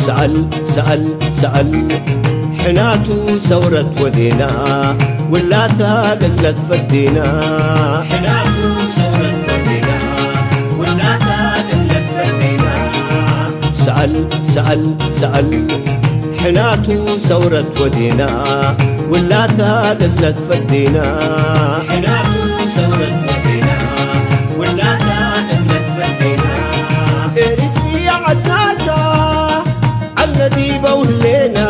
سأل سأل سأل حناتو ثورة ودينا ولاتا لقلت فدينا حناتو ثورة ودينا ولاتا لقلت فدينا سأل سأل سأل حناتو ثورة ودينا ولاتا لقلت فدينا حناتو ثورة ودينا ولاتا لقلت فدينا إريتريا عدناتا عنا ديبا ولينا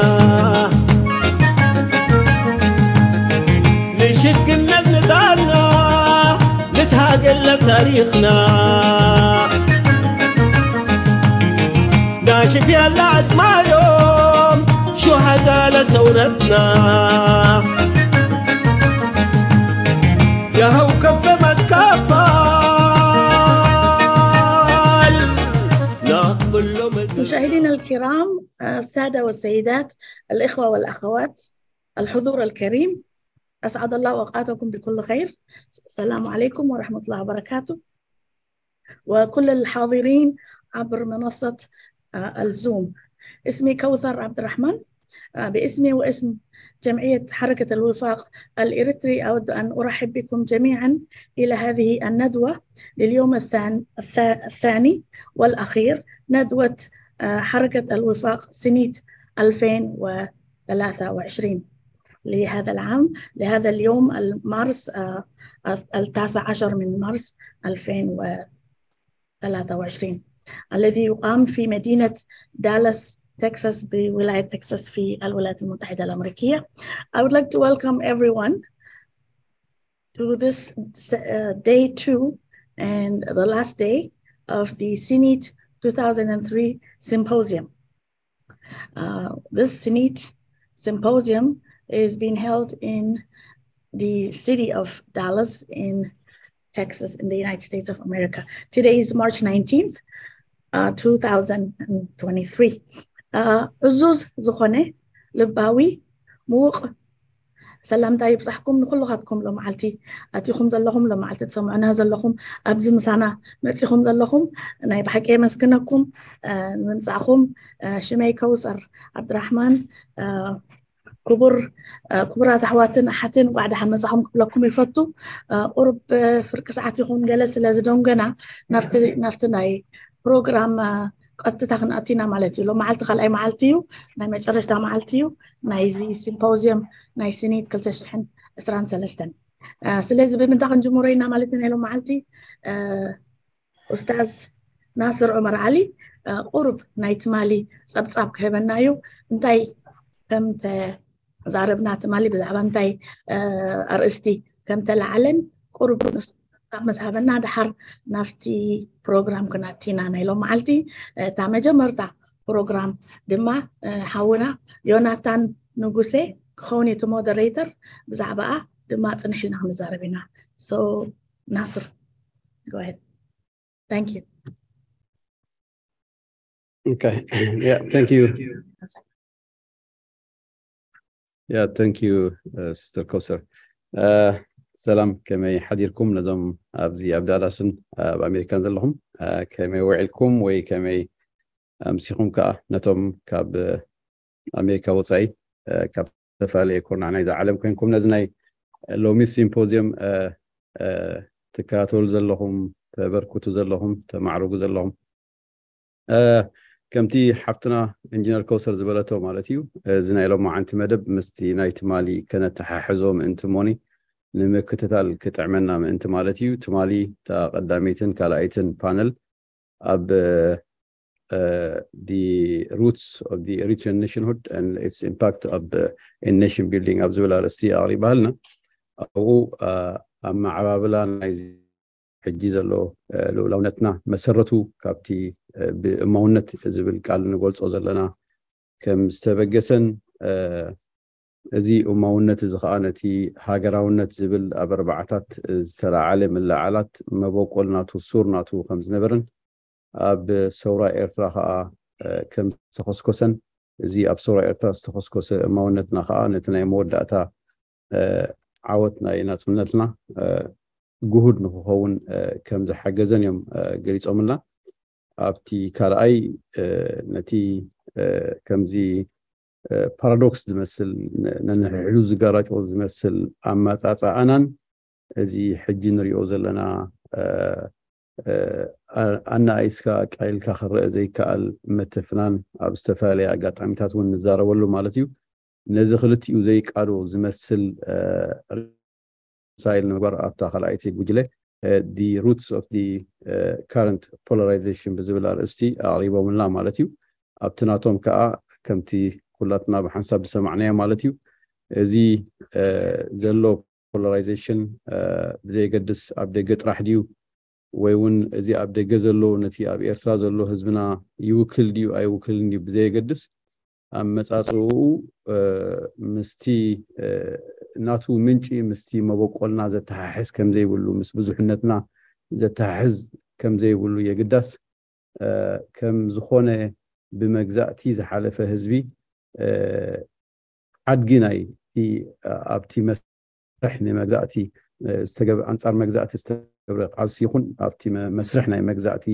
نشد قلنا زنزانا نتهاجل لتاريخنا ناشف يلا عدمايوم شهداء لثورتنا يا هو كف ما تكفل نقبل له مشاهدينا الكرام، السادة والسيدات، الإخوة والأخوات، الحضور الكريم، أسعد الله أوقاتكم بكل خير. السلام عليكم ورحمة الله وبركاته. وكل الحاضرين عبر منصة آه، الزوم. اسمي كوثر عبد الرحمن. آه، باسمي واسم جمعية حركة الوفاق الإريتري أود أن أرحب بكم جميعا إلى هذه الندوة لليوم الثان- الثا- الثاني والأخير، ندوة آه، حركة الوفاق سنيت ألفين وثلاثة وعشرين لهذا العام، لهذا اليوم المارس آه، التاسع عشر من مارس ألفين وثلاثة وعشرين الذي يقام في مدينة دالاس تكساس بولاية تكساس في الولايات المتحدة الأمريكية. I would like to welcome everyone to this uh, day two and the last day of the CINIT two thousand three symposium. Uh, this CINIT symposium is being held in the city of Dallas in Texas in the United States of America. Today is March nineteenth, uh, two thousand twenty-three. Uh, ዕዙዝ ዝኾነ ልባዊ ምዉቕ ሰላምታ ይብጻሕኩም ንኩልኻትኩም። ሎመዓልቲ ኣቲኹም ዘለኹም፣ ሎመዓልቲ ትሰምዑና ዘለኹም፣ ኣብዚ ምሳና መጺኹም ዘለኹም ናይ ብሓቂ የመስግነኩም። እ፣ ንምምጻእኹም፣ እ፣ ሽመይ ከውሰር ዓብድራሕማን፣ እ፣ ክቡር እ፣ ክቡራት ኣሕዋትን ኣሓትን እንቋዕ ደሓን መጻኹም ክብለኩም ይፈቱ። እ፣ ቁሩብ እ፣ ፍርቂ ሰዓት ይኹን ገለ ስለ ዝደንገና ናብቲ ናብቲ ናይ ፕሮግራም እ፣ ቀጥታ ክንኣቲና ማለት እዩ። ሎመዓልቲ ካልኣይ መዓልቲ እዩ፣ ናይ መጨረሽታ መዓልቲ እዩ ናይዚ ሲምፖዚየም ናይ ስኒት ክልተ ሽሕን ዕስራን ሰለስተን። እ፣ ስለዚ ብምንታይ ክንጅምሮ ኢና ማለት እዩ ናይ ሎመዓልቲ? እ፣ ኡስታዝ ናስር ዑመር ዓሊ እ፣ ቁሩብ ናይ ትማሊ ጸብጻብ ክህበና እዩ። እንታይ ከም ተዛረብና ትማሊ ብዛዕባ እንታይ እ፣ ኣርእስቲ ከም ተለዓለን ቁሩብ ንሱ ጸብጻብ ምስ ሃበና ድሓር ናብቲ ፕሮግራም ክነኣቲና ናይ ሎመዓልቲ። እታ መጀመርታ ፕሮግራም ድማ እ፣ ሓውና ዮናታን ንጉሴ ክኸውን እቲ ሞደሬተር ብዛዕባኣ ድማ ጽንሕ ኢልና ክንዛረብ ኢና። So ናስር go ahead. Thank you. Okay. Yeah, thank you. Yeah, thank you, uh, Sister Kosar. Uh, ሰላም፣ ከመይ ሓዲርኩም? ነዞም ኣብዚ ኣብ ዳላስን ኣብ ኣሜሪካን ዘለኹም፣ uh፣ ከመይ ውዒልኩም ወይ ከመይ ኣምሲኹም? ከኣ ነቶም ካብ፣ uh፣ ኣሜሪካ ወጻኢ፣ uh፣ ካብ ዝተፈላለየ ኩርናዕ ናይዛ ዓለም ኮይንኩም ነዚ ናይ ሎሚ ሲምፖዚየም፣ uh፣ uh፣ ትከታተሉ ዘለኹም፣ ተበርክቱ ዘለኹም፣ ተማዕርጉ ዘለኹም፣ እ፣ ከምቲ ሓፍትና ኢንጂነር ከውሰር ዝበለቶ ማለት እዩ፣ እዚ ናይ ሎማዓንቲ መደብ ምስቲ ናይ ትማሊ ከነተሓሕዞ ምእንቲ እሞኒ ንምክትታል ክጥዕመና ምእንቲ ማለት እዩ። ትማሊ እታ ቀዳመይትን ካልኣይትን ፓነል ኣብ፣ እ፣ The Roots of the Eritrean Nationhood and Its Impact of, in Nation Building ኣብ ዝብል ኣርእስቲ ኣቕሪባልና። ኣብኡ፣ እ፣ ኣመዓባብላ ናይ ሕጂ ዘሎ፣ እ፣ ልኡላውነትና መሰረቱ ካብቲ፣ እ፣ ብእማውነት ዝብል ቃል ንገልጾ ዘለና ከም ዝተበገሰን፣ እ፣ እዚ እማውነት እዚ ኸኣ ነቲ ሃገራውነት ዝብል ኣብ ኣርባዓታት ዝተለዓለ ምልዓላት መበቆል ናቱ፣ ሱር ናቱ ከም ዝነበረን ኣብ ሰውራ ኤርትራ ኸኣ፣ እ፣ ከም ዝተኸስኮሰን፣ እዚ ኣብ ሰውራ ኤርትራ ዝተኸስኮሰ እማውነትና ኸኣ ነቲ ናይ መወዳእታ፣ እ፣ ዓወት ናይ ናጽነትና፣ እ፣ ግሁድ ንኽኸውን፣ እ፣ ከም ዝሓገዘን እዮም፣ እ፣ ገሊጾምልና። ኣብቲ ካልኣይ፣ እ፣ ነቲ ከምዚ ፓራዶክስ ዝመስል፣ ነንሕድሕዱ ዝጋራጮ ዝመስል ኣመጻጽኣናን እዚ ሕጂ ንሪኦ ዘለና ኣነኣኢስካ ኣቃሊልካ ክረአ ዘይከኣል ምትፍናን ኣብ ዝተፈላለየ ኣጋጣሚታት እውን ንዛረበሉ ማለት እዩ። ነዚ ክልቲኡ ዘይቃዶ ዝመስል ሳይል ንምግባር ኣብታ ካልኣይቲ ጉጅለ the roots of the current polarization ብዝብል ኣርእስቲ ኣቕሪቦምልና ማለት እዩ። ኣብቲ ናቶም ከዓ ከምቲ ኩላትና ብሓንሳብ ዝሰማዕናዮ ማለት እዩ፣ እዚ ዘሎ ፖላራይዜሽን ብዘየገድስ ኣብ ደገ ጥራሕ ድዩ ወይ እውን እዚ ኣብ ደገ ዘሎ ነቲ ኣብ ኤርትራ ዘሎ ህዝብና ይውክል ድዩ ኣይውክልን ድዩ ብዘየገድስ ኣመጻጽኡ ምስቲ ናቱ ምንጪ ምስቲ መበቆልና ዘተሓሕዝ ከም ዘይብሉ፣ ምስ ብዙሕነትና ዘተሓሕዝ ከም ዘይብሉ የግዳስ ከም ዝኾነ ብመግዛእቲ ዝሓለፈ ህዝቢ ሓድጊ ናይ ኣብቲ መስርሕ ንመግዛእቲ ኣንጻር መግዛእቲ ዝተገብረ ቃልሲ ይኹን ኣብቲ መስርሕ ናይ መግዛእቲ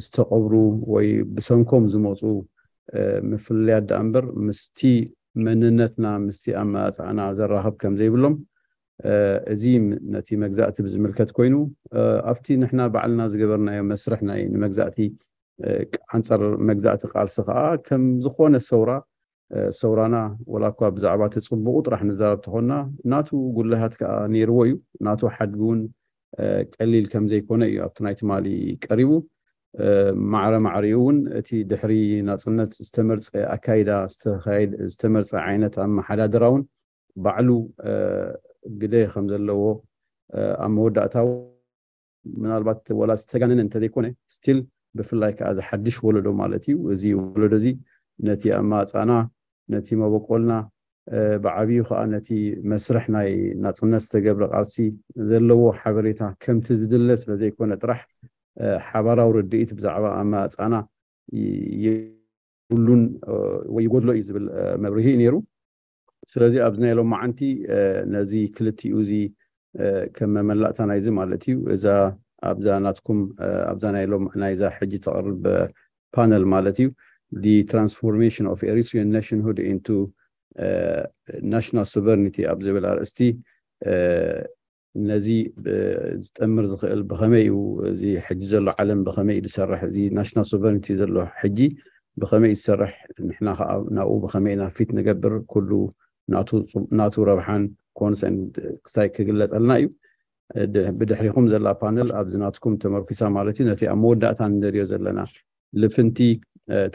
ዝተቐብሩ ወይ ብሰንኮም ዝመፁ ምፍልልያት ደኣ እምበር ምስቲ መንነትና ምስቲ ኣመፃፅኣና ዘራኸብ ከም ዘይብሎም እዚ ነቲ መግዛእቲ ብዝምልከት ኮይኑ ኣብቲ ንሕና ባዕልና ዝገበርናዮ መስርሕ ናይ ንመግዛእቲ ኣንፃር መግዛእቲ ቃልሲ ከዓ ከም ዝኾነ ሰውራ ሰውራና ወላ እኳ ብዛዕባ እቲ ፅቡቑ ጥራሕ ንዛረብ ተኾንና ናቱ ጉልሃት ከዓ ነይርዎ እዩ። ናቱ ሓድጊ እውን ቀሊል ከም ዘይኮነ እዩ ኣብቲ ናይ ትማሊ ቀሪቡ። ማዕረ ማዕሪኡ እውን እቲ ድሕሪ ናፅነት ዝተመርፀ ኣካይዳ ዝተመርፀ ዓይነት ኣመሓዳድራ እውን ባዕሉ ግደ ከም ዘለዎ ኣብ መወዳእታ ምናልባት ወላ ዝተጋነነ እንተዘይኮነ ስቲል ብፍላይ ከዓ ዝሓድሽ ወለዶ ማለት እዩ። እዚ ወለዶ እዚ ነቲ ኣማፃና ነቲ መበቆልና ብዓብዩ ከዓ ነቲ መስርሕ ናይ ናፅነት ዝተገብረ ቃልሲ ዘለዎ ሓበሬታ ከምቲ ዝድለ ስለዘይኮነ ጥራሕ ሓባራዊ ርድኢት ብዛዕባ ኣማፃና የብሉን ወይ ይጎድሎ እዩ ዝብል መብርሂ እዩ ነይሩ። ስለዚ ኣብዚ ናይ ሎም መዓንቲ ነዚ ክልቲኡ እዚ ከም መመላእታ ናይዚ ማለት እዩ እዛ ኣብዛ ናትኩም ኣብዛ ናይ ሎም ናይዛ ሕጂ ተቕርብ ፓነል ማለት እዩ the transformation of Eritrean nationhood into national sovereignty ኣብ ዝብል ኣርእስቲ ነዚ ዝጠምር ዝኽእል ብኸመይ እዩ እዚ ሕጂ ዘሎ ዓለም ብኸመይ እዩ ዝሰርሕ እዚ ናሽናል ሶቨረንቲ ዘሎ ሕጂ ብኸመይ እዩ ዝሰርሕ ንሕና ከዓ ናብኡ ብኸመይ ኢና ፊት ንገብር ኩሉ ናቱ ረብሓን ኮንሰን ክሳይ ክግለፀልና እዩ። ብድሕሪኹም ዘላ ፓነል ኣብዚ ናትኩም ተመርኪሳ ማለት እዩ ነቲ ኣብ መወዳእታ ንደልዮ ዘለና ልፍንቲ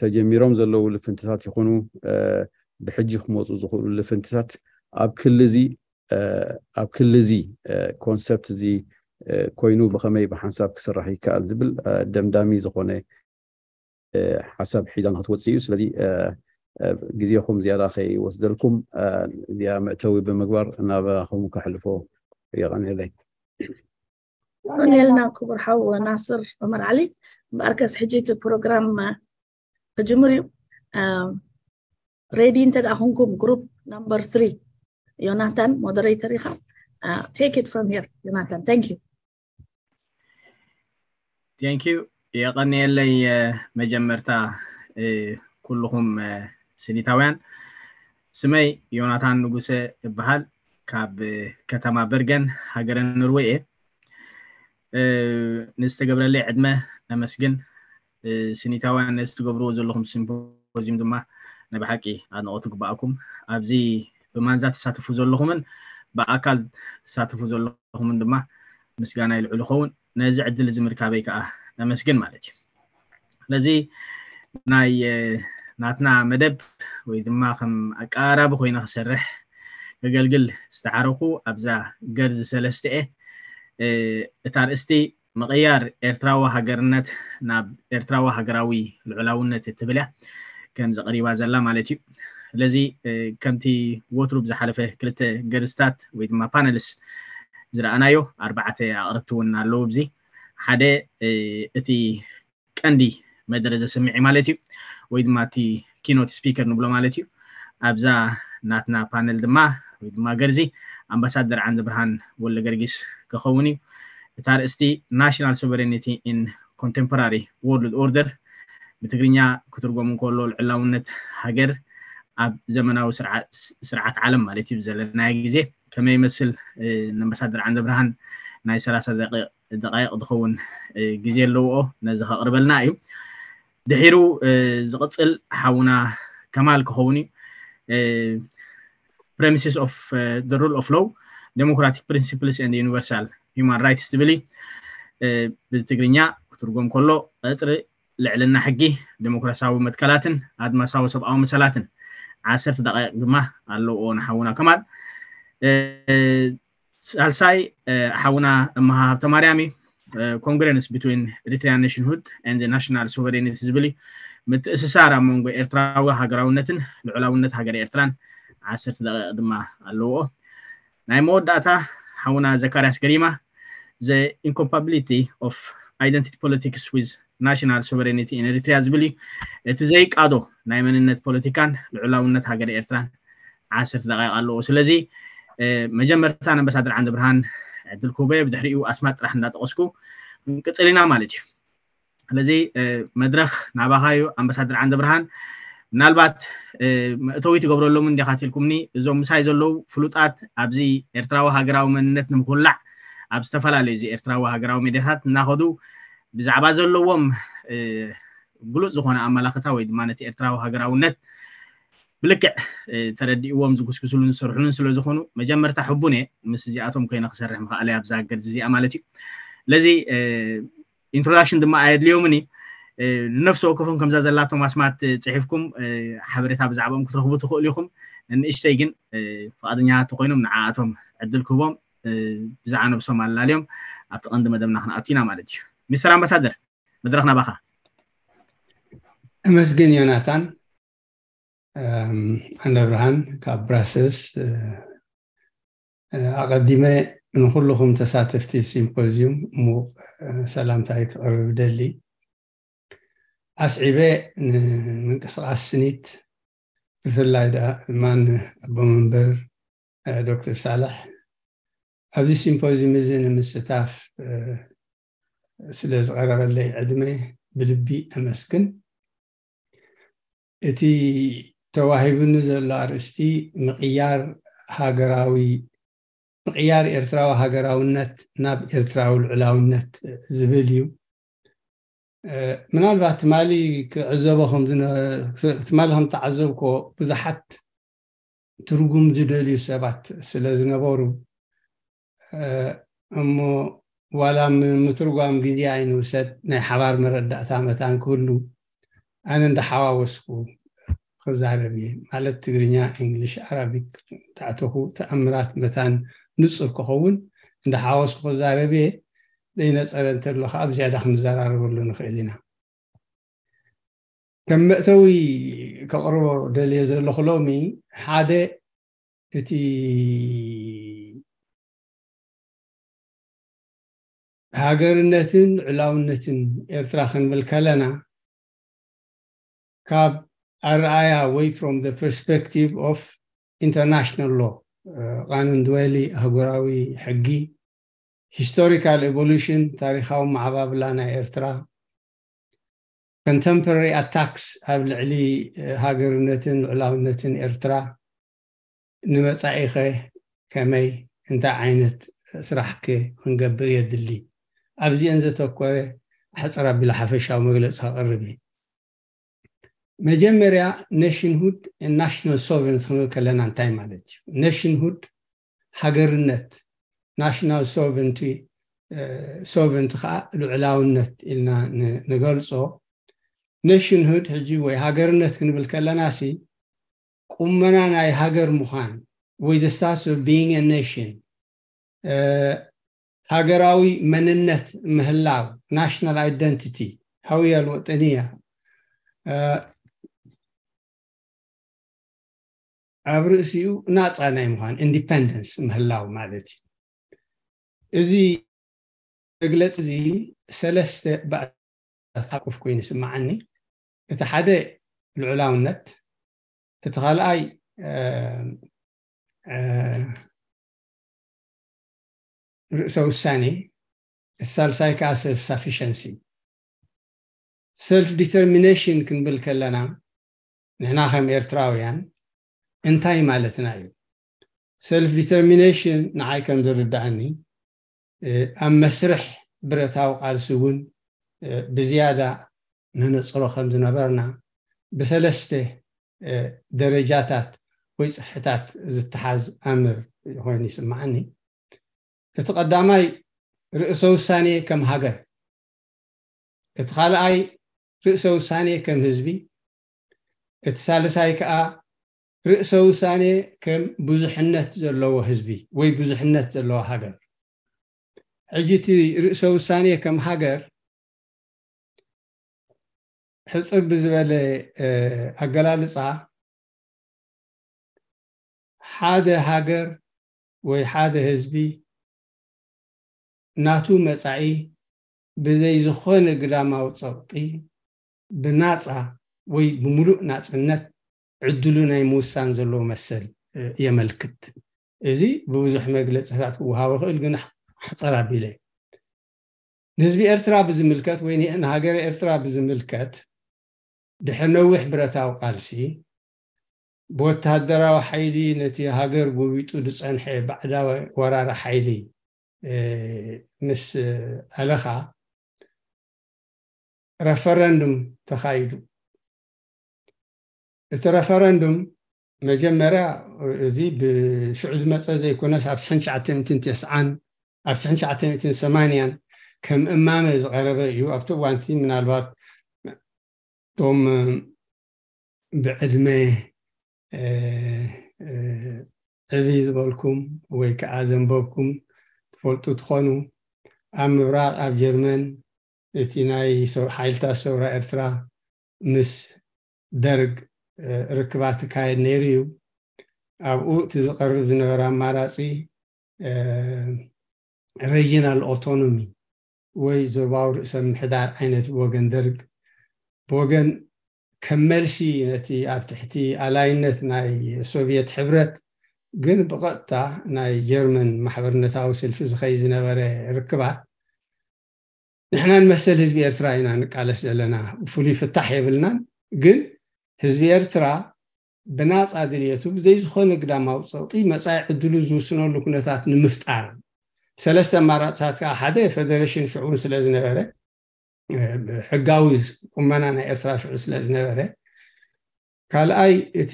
ተጀሚሮም ዘለዉ ልፍንትታት ይኹኑ ብሕጂ ክመፁ ዝኽእሉ ልፍንትታት ኣብ ክሊ እዚ ኣብ ክሊ እዚ ኮንሰፕት እዚ ኮይኑ ብኸመይ ብሓንሳብ ክስራሕ ይከኣል ዝብል ደምዳሚ ዝኾነ ሓሳብ ሒዛ ንክትወፅእ እዩ። ስለዚ ግዜኹም ዝያዳ ከይወስደልኩም እዚኣ መእተዊ ብምግባር ናባኹም ከሕልፎ የቐንየለይ። ቀንየልና ክቡር ሓው ናስር ዑመር ዓሊ። እምበኣርከስ ሕጂ እቲ ፕሮግራም ክጅምር እዩ። ሬዲ እንተ ደኣ ኮንኩም ግሩፕ ናምበር ትሪ ዮናታን ሞደሬተር ኢኻ። Take it from here ዮናታን። Thank you። Thank you። የቐንየለይ መጀመርታ ኩልኹም ስኒታውያን። ስመይ ዮናታን ንጉሰ እበሃል። ካብ ከተማ በርገን ሃገረ ኖርወይ እየ። ንዝተገብረለይ ዕድመ ነመስግን። ስኒታውያን ነዚ ትገብርዎ ዘለኹም ሲምፖዚም ድማ ናይ ብሓቂ ኣድንቖት ይግባኣኩም። ኣብዚ ብማንዛ ትሳተፉ ዘለኹምን ብኣካል ትሳተፉ ዘለኹምን ድማ ምስጋና ይልዕሉ ኸውን። ነዚ ዕድል እዚ ምርካበይ ከዓ ነመስግን ማለት እዩ። ስለዚ ናይ ናትና መደብ ወይ ድማ ከም ኣቀራራቢ ኮይነ ክሰርሕ ከገልግል ዝተዓረኩ ኣብዛ ገርዚ ሰለስተ እየ። እታ ኣርእስቲ ምቕያር ኤርትራዊ ሃገርነት ናብ ኤርትራዊ ሃገራዊ ልዑላውነት እትብል እያ ከምዚ ቀሪባ ዘላ ማለት እዩ። ስለዚ ከምቲ ወትሩ ብዝሓለፈ ክልተ ገርዝታት ወይ ድማ ፓነልስ ዝረኣናዮ ኣርባዕተ ኣቕርብቲ እውን ኣለዉ። እዚ ሓደ እቲ ቀንዲ መደረ ዘስምዕ ማለት እዩ ወይ ድማ እቲ ኪኖት ስፒከር ንብሎ ማለት እዩ። ኣብዛ ናትና ፓነል ድማ ወይ ድማ ገርዚ ኣምባሳደር ዓንደ ብርሃን ወልደ ገርጊስ ክኸውን እዩ። እታ ኣርእስቲ National Sovereignty in Contemporary World Order ብትግርኛ ክትርጎም እንከሎ ልዕላውነት ሃገር ኣብ ዘመናዊ ስርዓት ዓለም ማለት እዩ ዘለናዮ ግዜ ከመይ ይመስል? ኣምባሳደር ዓንደ ብርሃን ናይ ሰላሳ ደቃይቕ ዝኸውን ግዜ ኣለዎ፣ ነዚ ከቕርበልና እዩ። ድሒሩ ዝቕፅል ሓውና ከማል ክኸውን እዩ። Premises of the rule of law, democratic principles and universal human rights ዝብል እዩ። ብትግርኛ ክትርጎም ከሎ ቀፅሪ ልዕልና ሕጊ፣ ዴሞክራሲያዊ መትከላትን ኣድማሳዊ ሰብኣዊ መሰላትን። ዓሰርተ ደቃይቕ ድማ ኣለዎ ንሓውና ከማል። ሳልሳይ ሓውና እመሃ ሃብተ ማርያም እዩ። Congruence between Eritrean nationhood and national sovereignty ዝብል እዩ። ምትእስሳር ኣብ መንጎ ኤርትራዊ ሃገራውነትን ልዑላውነት ሃገር ኤርትራን። ዓሰርተ ደቂቕ ድማ ኣለዎ። ናይ መወዳእታ ሓውና ዘካርያስ ገሪማ፣ the incompatibility of identity politics with national sovereignty in Eritrea ዝብል እዩ። እቲ ዘይቃዶ ናይ መንነት ፖለቲካን ልዑላውነት ሃገር ኤርትራን። ዓሰርተ ደቂቕ ኣለዎ። ስለዚ መጀመርታ ኣምባሳደር ዓንደ ብርሃን ዕድል ክህቦ እየ፣ ብድሕሪኡ ኣስማት ጥራሕ እንዳጠቐስኩ ክንቅፅል ኢና ማለት እዩ። ስለዚ መድረኽ ናባኻ እዩ ኣምባሳደር ዓንደ ብርሃን። ምናልባት መእተዊ ትገብረሎም እንዲኻ ትልኩምኒ፣ እዞም ምሳይ ዘለዉ ፍሉጣት ኣብዚ ኤርትራዊ ሃገራዊ መንነት ንምኹላዕ ኣብ ዝተፈላለዩ እዚ ኤርትራዊ ሃገራዊ ሜድያታት እናኸዱ ብዛዕባ ዘለዎም ግሉፅ ዝኾነ ኣመላኽታ ወይ ድማ ነቲ ኤርትራዊ ሃገራውነት ብልክዕ ተረዲእዎም ዝጉስጉስሉን ዝሰርሕሉን ስለ ዝኾኑ መጀመርታ ሕቡን እየ ምስ እዚኣቶም ኮይነ ክሰርሕ ምኽኣለይ ኣብዛ ገርዚ እዚኣ ማለት እዩ። ስለዚ ኢንትሮዳክሽን ድማ ኣየድልዮምን እዩ። ንነፍሲ ወከፎም ከምዛ ዘላቶም ኣስማት ፅሒፍኩም ሓበሬታ ብዛዕባኦም ክትረኽቡ ትኽእሉ ኢኹም። ንእሽተይ ግን ፍቓደኛታት ተኮይኖም ንዓኣቶም ዕድል ክህቦም ብዛዕባ ነብሶም ኣላልዮም ኣብቲ ቀንዲ መደብና ክንኣቱ ኢና ማለት እዩ። ሚስተር ኣምባሳደር፣ መድረኽ ናባኻ። እመስግን ዮናታን። ኣንደ ብርሃን ካብ ብራሰልስ። ኣቐዲመ ንኩልኹም ተሳተፍቲ ሲምፖዚዩም ሙቕ ሰላምታይ ክቕርብ ደሊ። ኣስዒበ ንምንቅስቃስ ስኒት ብፍላይ ድማ ኣቦ መንበር ዶክተር ሳልሕ ኣብዚ ሲምፖዚዩም እዚ ንምስታፍ ስለ ዝቐረበለይ ዕድመ ብልቢ ኣመስግን። እቲ ተዋሂቡኒ ዘሎ ኣርእስቲ ምቕያር ሃገራዊ ምቕያር ኤርትራዊ ሃገራውነት ናብ ኤርትራዊ ልዑላውነት ዝብል እዩ። ምናልባት ትማሊ ክዕዘቦ ትማሊ ከም ተዓዘብኮ ብዙሓት ትርጉም ዝደልዩ ሰባት ስለ ዝነበሩ እሞ ዋላ ምትርጓም ግዜ ኣይንውሰድ ናይ ሓባር መረዳእታ መታን ክህሉ ኣነ እንዳሓዋወስኩ ክዛረብ እየ። ማለት ትግርኛ፣ እንግሊሽ፣ ኣራቢክ እንዳዕተኹ ተኣምራት መታን ንፁር ክኸውን እንዳሓዋወስኩ ክዛረብ እየ። ዘይነፀረ እንተሎ ከዓ ብዝያዳ ክንዘራረበሉ ንኽእል ኢና። ከም መእተዊ ከቕርቦ ደልየ ዘለኹ ሎሚ ሓደ እቲ ሃገርነትን ልዑላውነትን ኤርትራ ክንብል ከለና ካብ ኣረኣያ ወይ from the perspective of international law ቃኑን ድወሊ ኣህጉራዊ ሕጊ historical evolution ታሪካዊ መዓባብላ ናይ ኤርትራ contemporary attacks ኣብ ልዕሊ ሃገርነትን ልዑላውነትን ኤርትራ ንመፃኢኸ ከመይ እንታይ ዓይነት ስራሕከ ክንገብር የድሊ ኣብዚአን ዘተኮረ ሕፅር ኣቢለ ሓፈሻዊ መግለፂ ከቕርብ እየ። መጀመርያ nationhood national sovereignty ክንብል ከለና እንታይ ማለት እዩ? Nationhood ሃገርነት፣ national sovereignty sovereignty ከዓ ልዑላውነት ኢልና ንገልፆ። Nationhood ሕጂ ወይ ሃገርነት ክንብል ከለና ሲ ቁመና ናይ ሃገር ምዃን ወይ the status of being a nation ሃገራዊ መንነት ምህላው national identity هوية الوطنية ኣብ ርእሲኡ ናፃ ናይ ምዃን independence ምህላው ማለት እዩ። እዚ መግለፂ እዚ ሰለስተ ባእታት ሓቁፍ ኮይኑ ይስምዓኒ። እቲ ሓደ ልዑላውነት፣ እቲ ካልኣይ ርእሰ ውሳኔ፣ እቲ ሳልሳይ ከዓ self sufficiency። ሰልፍ ዲተርሚኔሽን ክንብል ከለና ንሕና ከም ኤርትራውያን እንታይ ማለትና እዩ? ሰልፍ ዲተርሚኔሽን ንዓይ ከም ዝርዳእኒ ኣብ መስርሕ ብረታዊ ቃልሲ እውን ብዝያዳ ነነፅሮ ከም ዝነበርና ብሰለስተ ደረጃታት ወይ ፅፍሕታት ዝተሓዝ ኣምር ኮይኑ ይስምዓኒ። እቲ ቀዳማይ ርእሰ ውሳኔ ከም ሃገር፣ እቲ ካልኣይ ርእሰ ውሳኔ ከም ህዝቢ፣ እቲ ሳልሳይ ከዓ ርእሰ ውሳኔ ከም ብዙሕነት ዘለዎ ህዝቢ ወይ ብዙሕነት ዘለዋ ሃገር። ሕጂ እቲ ርእሰ ውሳኔ ከም ሃገር ሕፅር ብዝበለ ኣገላልፃ ሓደ ሃገር ወይ ሓደ ህዝቢ ናቱ መጻኢ ብዘይ ዝኾነ ግዳማዊ ጸቕጢ ብናጻ ወይ ብምሉእ ናጽነት ዕድሉ ናይ ምውሳን ዘለዎ መሰል የመልክት። እዚ ብብዙሕ መግለጽታት ክወሃቦ ይኽእል፣ ግን ኣሕጸር ኣቢለ ንህዝቢ ኤርትራ ብዝምልከት ወይ ንሃገረ ኤርትራ ብዝምልከት ድሕሪ ነዊሕ ብረታዊ ቃልሲ ብወተሃደራዊ ሓይሊ ነቲ ሃገር ጎቢጡ ዝጸንሐ ባዕዳዊ ወራሪ ሓይሊ ምስ ኣለኻ ረፈረንዱም ተኻይዱ። እቲ ረፈረንዱም መጀመርያ እዚ ብሽዑ ዝመፀ ዘይኮነስ ኣብ ሽሕን ትሽዓተ ሚእትን ተስዓን ኣብ ሽሕን ትሽዓተ ሚእትን ሰማንያን ከም እማመ ዝቐረበ እዩ። ኣብቲ እዋንቲ ምናልባት እቶም ብዕድመ ዕብይ ዝበልኩም ወይ ከዓ ዘንበብኩም ትፈልጡ ትኾኑ፣ ኣብ ምብራቕ ኣብ ጀርመን እቲ ናይ ሓይልታት ሰውራ ኤርትራ ምስ ደርግ ርክባት ይካየድ ነይሩ እዩ። ኣብኡ እቲ ዝቐርብ ዝነበረ ኣማራፂ ሬጂናል ኦቶኖሚ ወይ ዞባዊ ርእሰ ምሕዳር ዓይነት ብወገን ደርግ፣ ብወገን ከም መልሲ ነቲ ኣብ ትሕቲ ኣላይነት ናይ ሶቪየት ሕብረት ግን ብቐጥታ ናይ ጀርመን ማሕበርነታዊ ስልፊ ዝኸይ ዝነበረ ርክባት ንሕና ንመሰል ህዝቢ ኤርትራ ኢና ንቃለስ ዘለና፣ ብፍሉይ ፍታሕ የብልናን። ግን ህዝቢ ኤርትራ ብናፃ ድልየቱ ብዘይ ዝኾነ ግዳማዊ ፀቕጢ መፃኢ ዕድሉ ዝውስነሉ ኩነታት ንምፍጣር ሰለስተ ኣማራፅታት ከዓ ሓደ ፌደሬሽን ሽዑ ስለ ዝነበረ ሕጋዊ ቁመና ናይ ኤርትራ ሽዑ ስለ ዝነበረ፣ ካልኣይ እቲ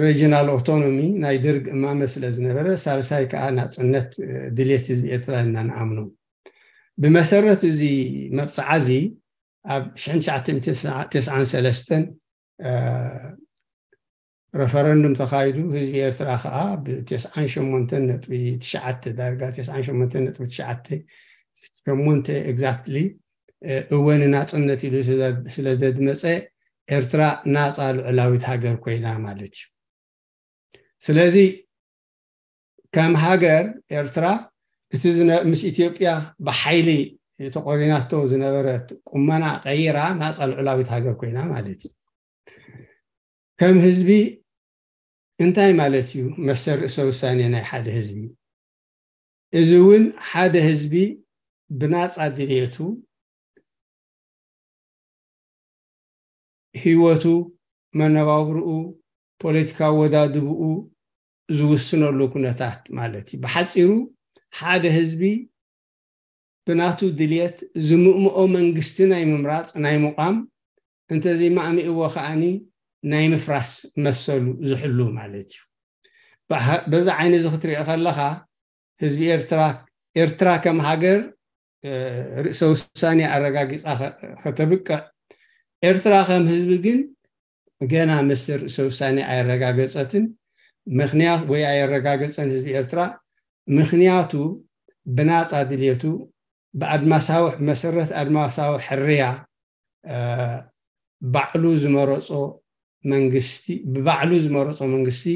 ሬጂናል ኦቶኖሚ ናይ ደርግ እማመ ስለ ዝነበረ፣ ሳልሳይ ከዓ ናፅነት ድልየት ህዝቢ ኤርትራ ኢና ንኣምኖ። ብመሰረት እዚ መብፅዓ እዚ ኣብ ሽሕን ትሽዓተ ሚእትን ተስዓን ሰለስተን ረፈረንዱም ተኻይዱ። ህዝቢ ኤርትራ ከዓ ብተስዓን ሸሞንተን ነጥቢ ትሽዓተ ዳርጋ ተስዓን ሸሞንተን ነጥቢ ትሽዓተ ሸሞንተ ኤግዛክትሊ እወ ንናፅነት ኢሉ ስለ ዘድመፀ ኤርትራ ናፃ ልዑላዊት ሃገር ኮይና ማለት እዩ። ስለዚ ከም ሃገር ኤርትራ እቲ ምስ ኢትዮጵያ ብሓይሊ ተቆሪናቶ ዝነበረት ቁመና ቀይራ ናፃ ልዑላዊት ሃገር ኮይና ማለት እዩ። ከም ህዝቢ እንታይ ማለት እዩ መሰል ርእሰ ውሳኔ ናይ ሓደ ህዝቢ? እዚ እውን ሓደ ህዝቢ ብናፃ ድልየቱ ህይወቱ፣ መነባብርኡ፣ ፖለቲካዊ ወዳድብኡ ዝውስነሉ ኩነታት ማለት እዩ። ብሓፂሩ ሓደ ህዝቢ ብናቱ ድልየት ዝምእምኦ መንግስቲ ናይ ምምራፅ ናይ ምቋም፣ እንተዘይማእሚእዎ ከዓኒ ናይ ምፍራስ መሰሉ ዝሕሉ ማለት እዩ። በዛ ዓይኒ እዚ ክትሪኦ ከለኻ ህዝቢ ኤርትራ ኤርትራ ከም ሃገር ርእሰ ውሳኔ ኣረጋጊፃ ከተብቅዕ፣ ኤርትራ ከም ህዝቢ ግን ገና መሰል ርእሰ ውሳኔ ኣየረጋገፀትን። ምክንያት ወይ ኣየረጋገፀን ህዝቢ ኤርትራ ምክንያቱ ብናፃ ድልየቱ ብኣድማሳዊ መሰረት ኣድማሳዊ ሕርያ ባዕሉ ዝመረፆ መንግስቲ ብባዕሉ ዝመረፆ መንግስቲ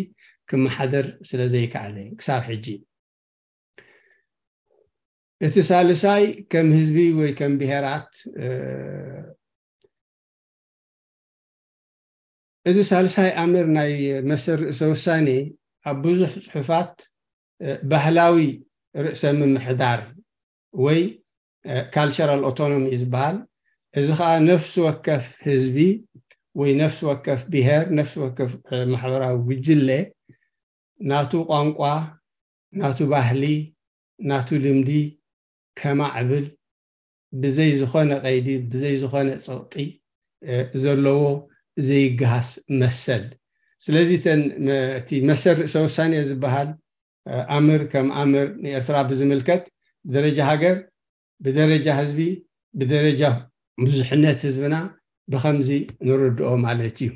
ክመሓደር ስለ ዘይከኣለ ክሳብ ሕጂ እቲ ሳልሳይ ከም ህዝቢ ወይ ከም ብሄራት እቲ ሳልሳይ ኣምር ናይ መሰል ርእሰ ውሳኔ ኣብ ብዙሕ ፅሑፋት ባህላዊ ርእሰ ምምሕዳር ወይ ካልቸራል ኦቶኖሚ ዝበሃል እዚ ከዓ ነፍሲ ወከፍ ህዝቢ ወይ ነፍሲ ወከፍ ብሔር፣ ነፍሲ ወከፍ ማሕበራዊ ጉጅለ ናቱ ቋንቋ፣ ናቱ ባህሊ፣ ናቱ ልምዲ ከማዕብል ብዘይ ዝኾነ ቀይዲ፣ ብዘይ ዝኾነ ፀቕጢ ዘለዎ ዘይገሃስ መሰል። ስለዚ እቲ መሰል ርእሰ ውሳኔ ዝበሃል ኣምር ከም ኣምር ንኤርትራ ብዝምልከት ብደረጃ ሃገር፣ ብደረጃ ህዝቢ፣ ብደረጃ ብዙሕነት ህዝብና ብኸምዚ ንርድኦ ማለት እዩ።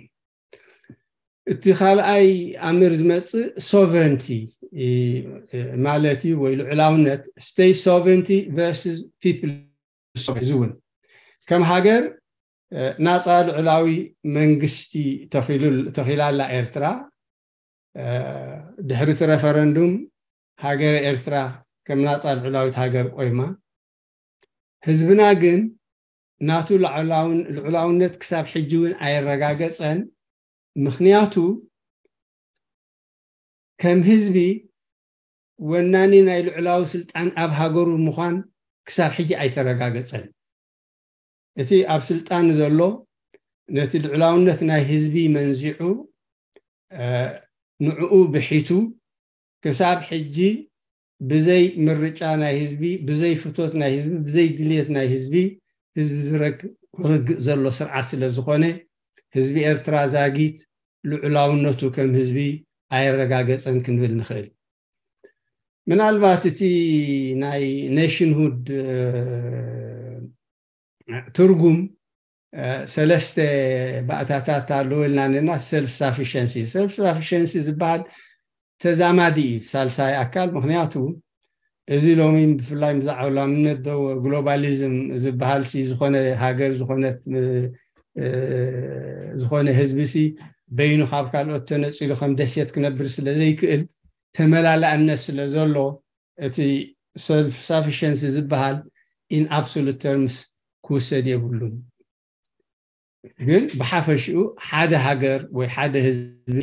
እቲ ካልኣይ ኣምር ዝመፅእ ሶቨረንቲ ማለት እዩ፣ ወይ ልዑላውነት፣ state sovereignty versus people sovereignty። እዚ እውን ከም ሃገር ናፃ ልዑላዊ መንግስቲ ተኺላ ኣላ ኤርትራ። ድሕሪ እቲ ረፈረንዱም ሃገረ ኤርትራ ከም ናፃ ልዑላዊት ሃገር ቆይማ። ህዝብና ግን ናቱ ልዑላውነት ክሳብ ሕጂ እውን ኣየረጋገፀን። ምኽንያቱ ከም ህዝቢ ወናኒ ናይ ልዑላዊ ስልጣን ኣብ ሃገሩ ምዃን ክሳብ ሕጂ ኣይተረጋገፀን። እቲ ኣብ ስልጣን ዘሎ ነቲ ልዑላውነት ናይ ህዝቢ መንዚዑ ንዕኡ ብሒቱ ክሳብ ሕጂ ብዘይ ምርጫ ናይ ህዝቢ፣ ብዘይ ፍቶት ናይ ህዝቢ፣ ብዘይ ድልየት ናይ ህዝቢ፣ ህዝቢ ዝረግ-፣ ክርግእ ዘሎ ስርዓት ስለ ዝኾነ ህዝቢ ኤርትራ ዛጊት ልዑላውነቱ ከም ህዝቢ ኣየረጋገጸን ክንብል ንኽእል። ምናልባት እቲ ናይ ኔሽንሁድ ትርጉም ሰለስተ ባእታታት ኣለዎ ኢልና ነና። ሰልፍ ሳፊሸንሲ፣ ሰልፍ ሳፊሸንሲ ዝበሃል ተዛማዲ እዩ ሳልሳይ ኣካል። ምክንያቱ እዚ ሎሚ ብፍላይ ብዛዕባ ላምነት ዶ ግሎባሊዝም ዝበሃል ሲ ዝኾነ ሃገር ዝኾነት ዝኾነ ህዝቢ ሲ በይኑ ካብ ካልኦት ተነፂሉ ከም ደሴት ክነብር ስለ ዘይክእል ተመላላእነት ስለ ዘሎ እቲ ሰልፍ ሳፊሸንሲ ዝበሃል in absolute terms ክውሰድ የብሉን። ግን ብሓፈሽኡ ሓደ ሃገር ወይ ሓደ ህዝቢ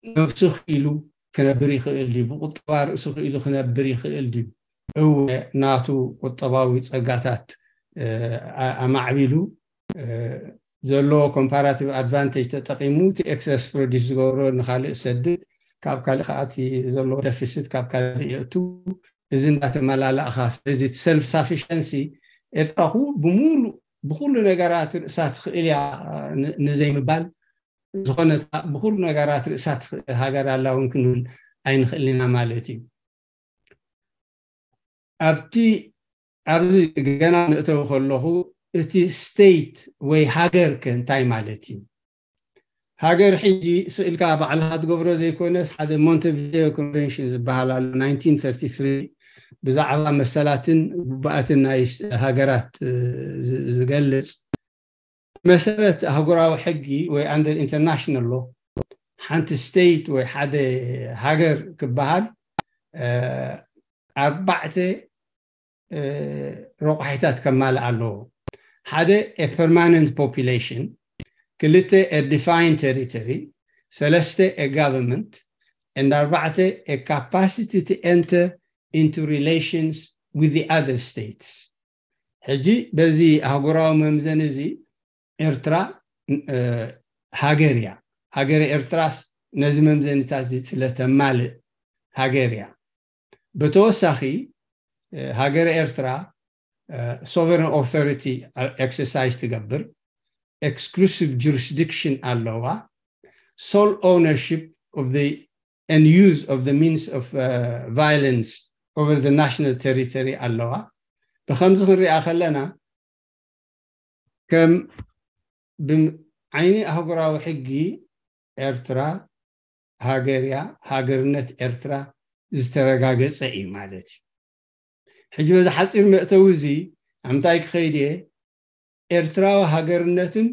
ነብሱ ክኢሉ ክነብር ይኽእል ድዩ? ብቁጠባ ርእሱ ክኢሉ ክነብር ይኽእል ድዩ? እወ፣ ናቱ ቁጠባዊ ጸጋታት ኣማዕቢሉ ዘለዎ ኮምፓራቲቭ ኣድቫንቴጅ ተጠቂሙ እቲ ኤክሰስ ፕሮዲስ ዝገብሮ ንካልእ ሰድድ፣ ካብ ካልእ ከዓ እቲ ዘለዎ ደፊስት ካብ ካልእ የእቱ። እዚ እንዳተመላላእኻ፣ ስለዚ ሰልፍ ሳፊሸንሲ ኤርትራ ብሙሉ ብኩሉ ነገራት ርእሳ ትኽእል እያ ንዘይምባል፣ ዝኾነ ብኩሉ ነገራት ርእሳ ትኽእል ሃገር ኣላ እውን ክንብል ኣይንኽእል ኢና ማለት እዩ። ኣብቲ ኣብዚ ገና ንእተው ከለኹ እቲ ስቴት ወይ ሃገር ከ እንታይ ማለት እዩ? ሃገር ሕጂ ስእልካ ባዕልኻ ትገብሮ ዘይኮነስ ሓደ ሞንቴቪዲዮ ኮንቨንሽን ዝበሃል ኣሎ፣ ናይንቲን ተርቲ ትሪ፣ ብዛዕባ መሰላትን ግቡኣትን ናይ ሃገራት ዝገልጽ። መሰረት ኣህጉራዊ ሕጊ ወይ under international law ሓንቲ ስቴት ወይ ሓደ ሃገር ክበሃል ኣርባዕተ ረቋሒታት ከማልእ ኣለዎ። ሓደ permanent population፣ ክልተ defined territory፣ ሰለስተ government፣ and ኣርባዕተ capacity to enter into relations with the other states። ሕጂ በዚ ኣህጉራዊ መምዘኒ እዚ ኤርትራ ሃገር እያ። ሃገረ ኤርትራስ ነዚ መምዘኒታት እዚ ስለ ተማልእ ሃገር እያ። ብተወሳኺ ሃገረ ኤርትራ sovereign authority exercise ትገብር፣ exclusive jurisdiction ኣለዋ፣ sole ownership of the and use of the means of violence over the national territory ኣለዋ። ብከምዚ ክንሪኣ ከለና ከም ብዓይኒ ኣህጉራዊ ሕጊ ኤርትራ ሃገር እያ፣ ሃገርነት ኤርትራ ዝተረጋገጸ እዩ ማለት እዩ። ሕጂ በዚ ሓፂር መእተዊ እዚ ኣብ ምንታይ ክኸይድ እየ? ኤርትራዊ ሃገርነትን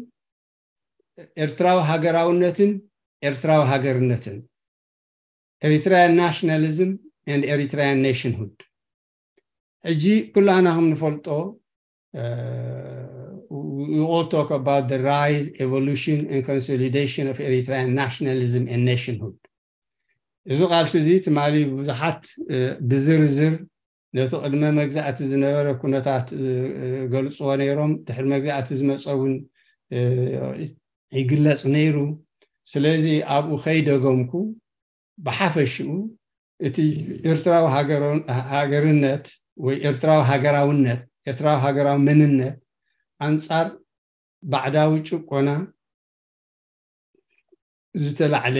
ኤርትራዊ ሃገራውነትን ኤርትራዊ ሃገርነትን፣ Eritrean nationalism and Eritrean nationhood። ሕጂ ኩላህና ከም ንፈልጦ we all talk about the rise, evolution and consolidation of Eritrean nationalism and nationhood። እዚ ቃልሲ እዚ ትማሊ ብዙሓት ብዝርዝር ነቲ ቅድመ መግዛእቲ ዝነበረ ኩነታት ገልፅዎ ነይሮም። ድሕሪ መግዛእቲ ዝመፀ እውን ይግለፅ ነይሩ። ስለዚ ኣብኡ ከይደገምኩ፣ ብሓፈሽኡ እቲ ኤርትራዊ ሃገርነት ወይ ኤርትራዊ ሃገራውነት፣ ኤርትራዊ ሃገራዊ መንነት ኣንጻር ባዕዳዊ ጭቆና ዝተላዕለ፣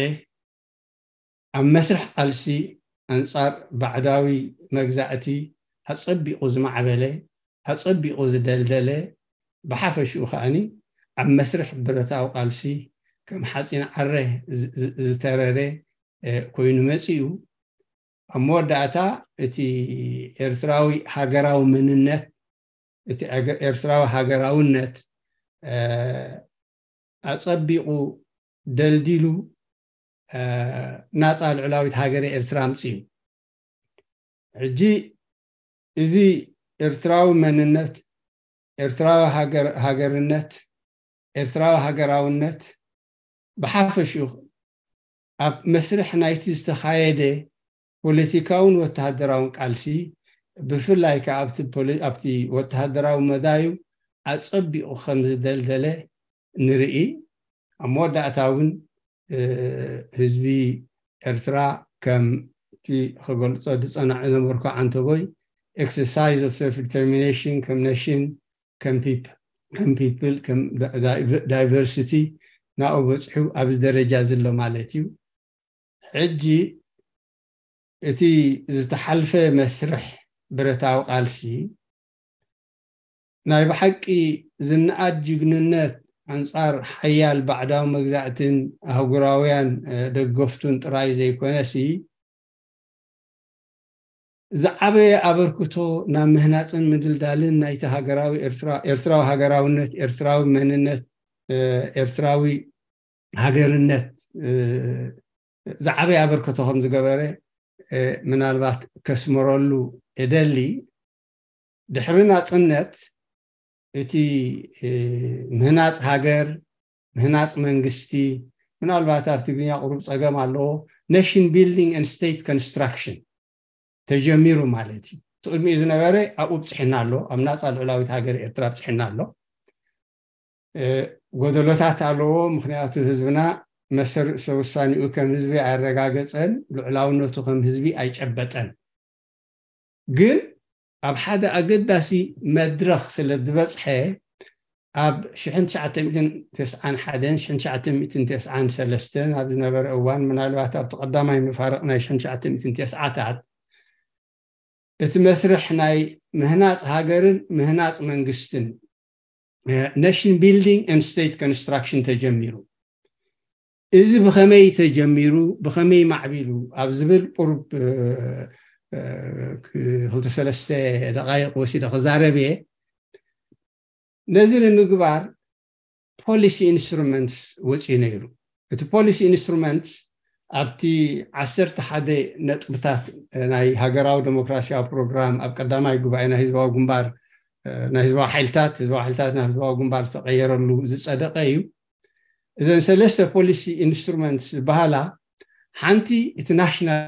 ኣብ መስርሕ ቃልሲ ኣንጻር ባዕዳዊ መግዛእቲ ኣጸቢቑ ዝማዕበለ፣ ኣጸቢቑ ዝደልደለ፣ ብሓፈሽኡ ከኣኒ ኣብ መስርሕ ብረታዊ ቃልሲ ከም ሓጺን ዓረ ዝተረረ ኮይኑ መጺኡ። ኣብ መወዳእታ እቲ ኤርትራዊ ሃገራዊ መንነት፣ እቲ ኤርትራዊ ሃገራውነት ኣጸቢቑ ደልዲሉ ናፃ ልዑላዊት ሃገረ ኤርትራ ኣምፅኡ። ሕጂ እዚ ኤርትራዊ መንነት፣ ኤርትራዊ ሃገርነት፣ ኤርትራዊ ሃገራውነት ብሓፈሽኡ ኣብ መስርሕ ናይቲ ዝተኻየደ ፖለቲካውን ወተሃደራውን ቃልሲ፣ ብፍላይ ከኣ ኣብቲ ወተሃደራዊ መዳዩ ኣጸቢቑ ከም ዝደልደለ ንርኢ። ኣብ መወዳእታ እውን ህዝቢ ኤርትራ ከምቲ ክገልጾ ዝጸናዕ ነበርኩ ዓንተቦይ፣ exercise of self determination ከም nation፣ ከም people፣ ከም diversity ናኡ በጽሑ ኣብዚ ደረጃ ዘሎ ማለት እዩ። ሕጂ እቲ ዝተሓልፈ መስርሕ ብረታዊ ቃልሲ ናይ ብሓቂ ዝነኣድ ጅግንነት ኣንጻር ሓያል ባዕዳዊ መግዛእትን ኣህጉራውያን ደገፍቱን ጥራይ ዘይኮነሲ፣ ዝዓበየ ኣበርክቶ ናብ ምህናፅን ምድልዳልን ናይቲ ሃገራዊ ኤርትራዊ ሃገራውነት፣ ኤርትራዊ መንነት፣ ኤርትራዊ ሃገርነት ዝዓበየ ኣበርክቶ ከም ዝገበረ ምናልባት ከስምረሉ እደሊ። ድሕሪ ናፅነት እቲ ምህናፅ ሃገር፣ ምህናፅ መንግስቲ፣ ምናልባት ኣብ ትግርኛ ቁሩብ ፀገም ኣለዎ፣ nation building and state construction ተጀሚሩ ማለት እዩ። እቲ ቅድሚኡ ዝነበረ ኣብኡ ብፅሕና ኣሎ፣ ኣብ ናፃ ልዑላዊት ሃገር ኤርትራ ብፅሕና ኣሎ። ጎደሎታት ኣለዎ፣ ምክንያቱ ህዝብና መሰል ርእሰ ውሳኔኡ ከም ህዝቢ ኣረጋገፀን ልዑላውነቱ ከም ህዝቢ ኣይጨበጠን። ግን ኣብ ሓደ ኣገዳሲ መድረኽ ስለ ዝበፅሐ፣ ኣብ ሽሕን ትሽዓተ ሚእትን ተስዓን ሓደን ሽሕን ትሽዓተ ሚእትን ተስዓን ሰለስተን ኣብ ዝነበረ እዋን፣ ምናልባት ኣብቲ ቀዳማይ መፋርቕ ናይ ሽሕን ትሽዓተ ሚእትን ተስዓታት፣ እቲ መስርሕ ናይ ምህናፅ ሃገርን ምህናፅ መንግስትን፣ nation building and state construction ተጀሚሩ። እዚ ብኸመይ ተጀሚሩ፣ ብኸመይ ማዕቢሉ ኣብ ዝብል ቁሩብ ክልተ ሰለስተ ደቃይቕ ወሲደ ክዛረብ እየ። ነዚ ንምግባር policy instruments ወፂኡ ነይሩ። እቲ policy instruments ኣብቲ ዓሰርተ ሓደ ነጥብታት ናይ ሃገራዊ ዴሞክራሲያዊ ፕሮግራም ኣብ ቀዳማይ ጉባኤ ናይ ህዝባዊ ግንባር፣ ናይ ህዝባዊ ሓይልታት፣ ህዝባዊ ሓይልታት ናብ ህዝባዊ ግንባር ዝተቐየረሉ ዝፀደቐ እዩ። እዘን ሰለስተ policy instruments ዝበሃላ፣ ሓንቲ እቲ ናሽናል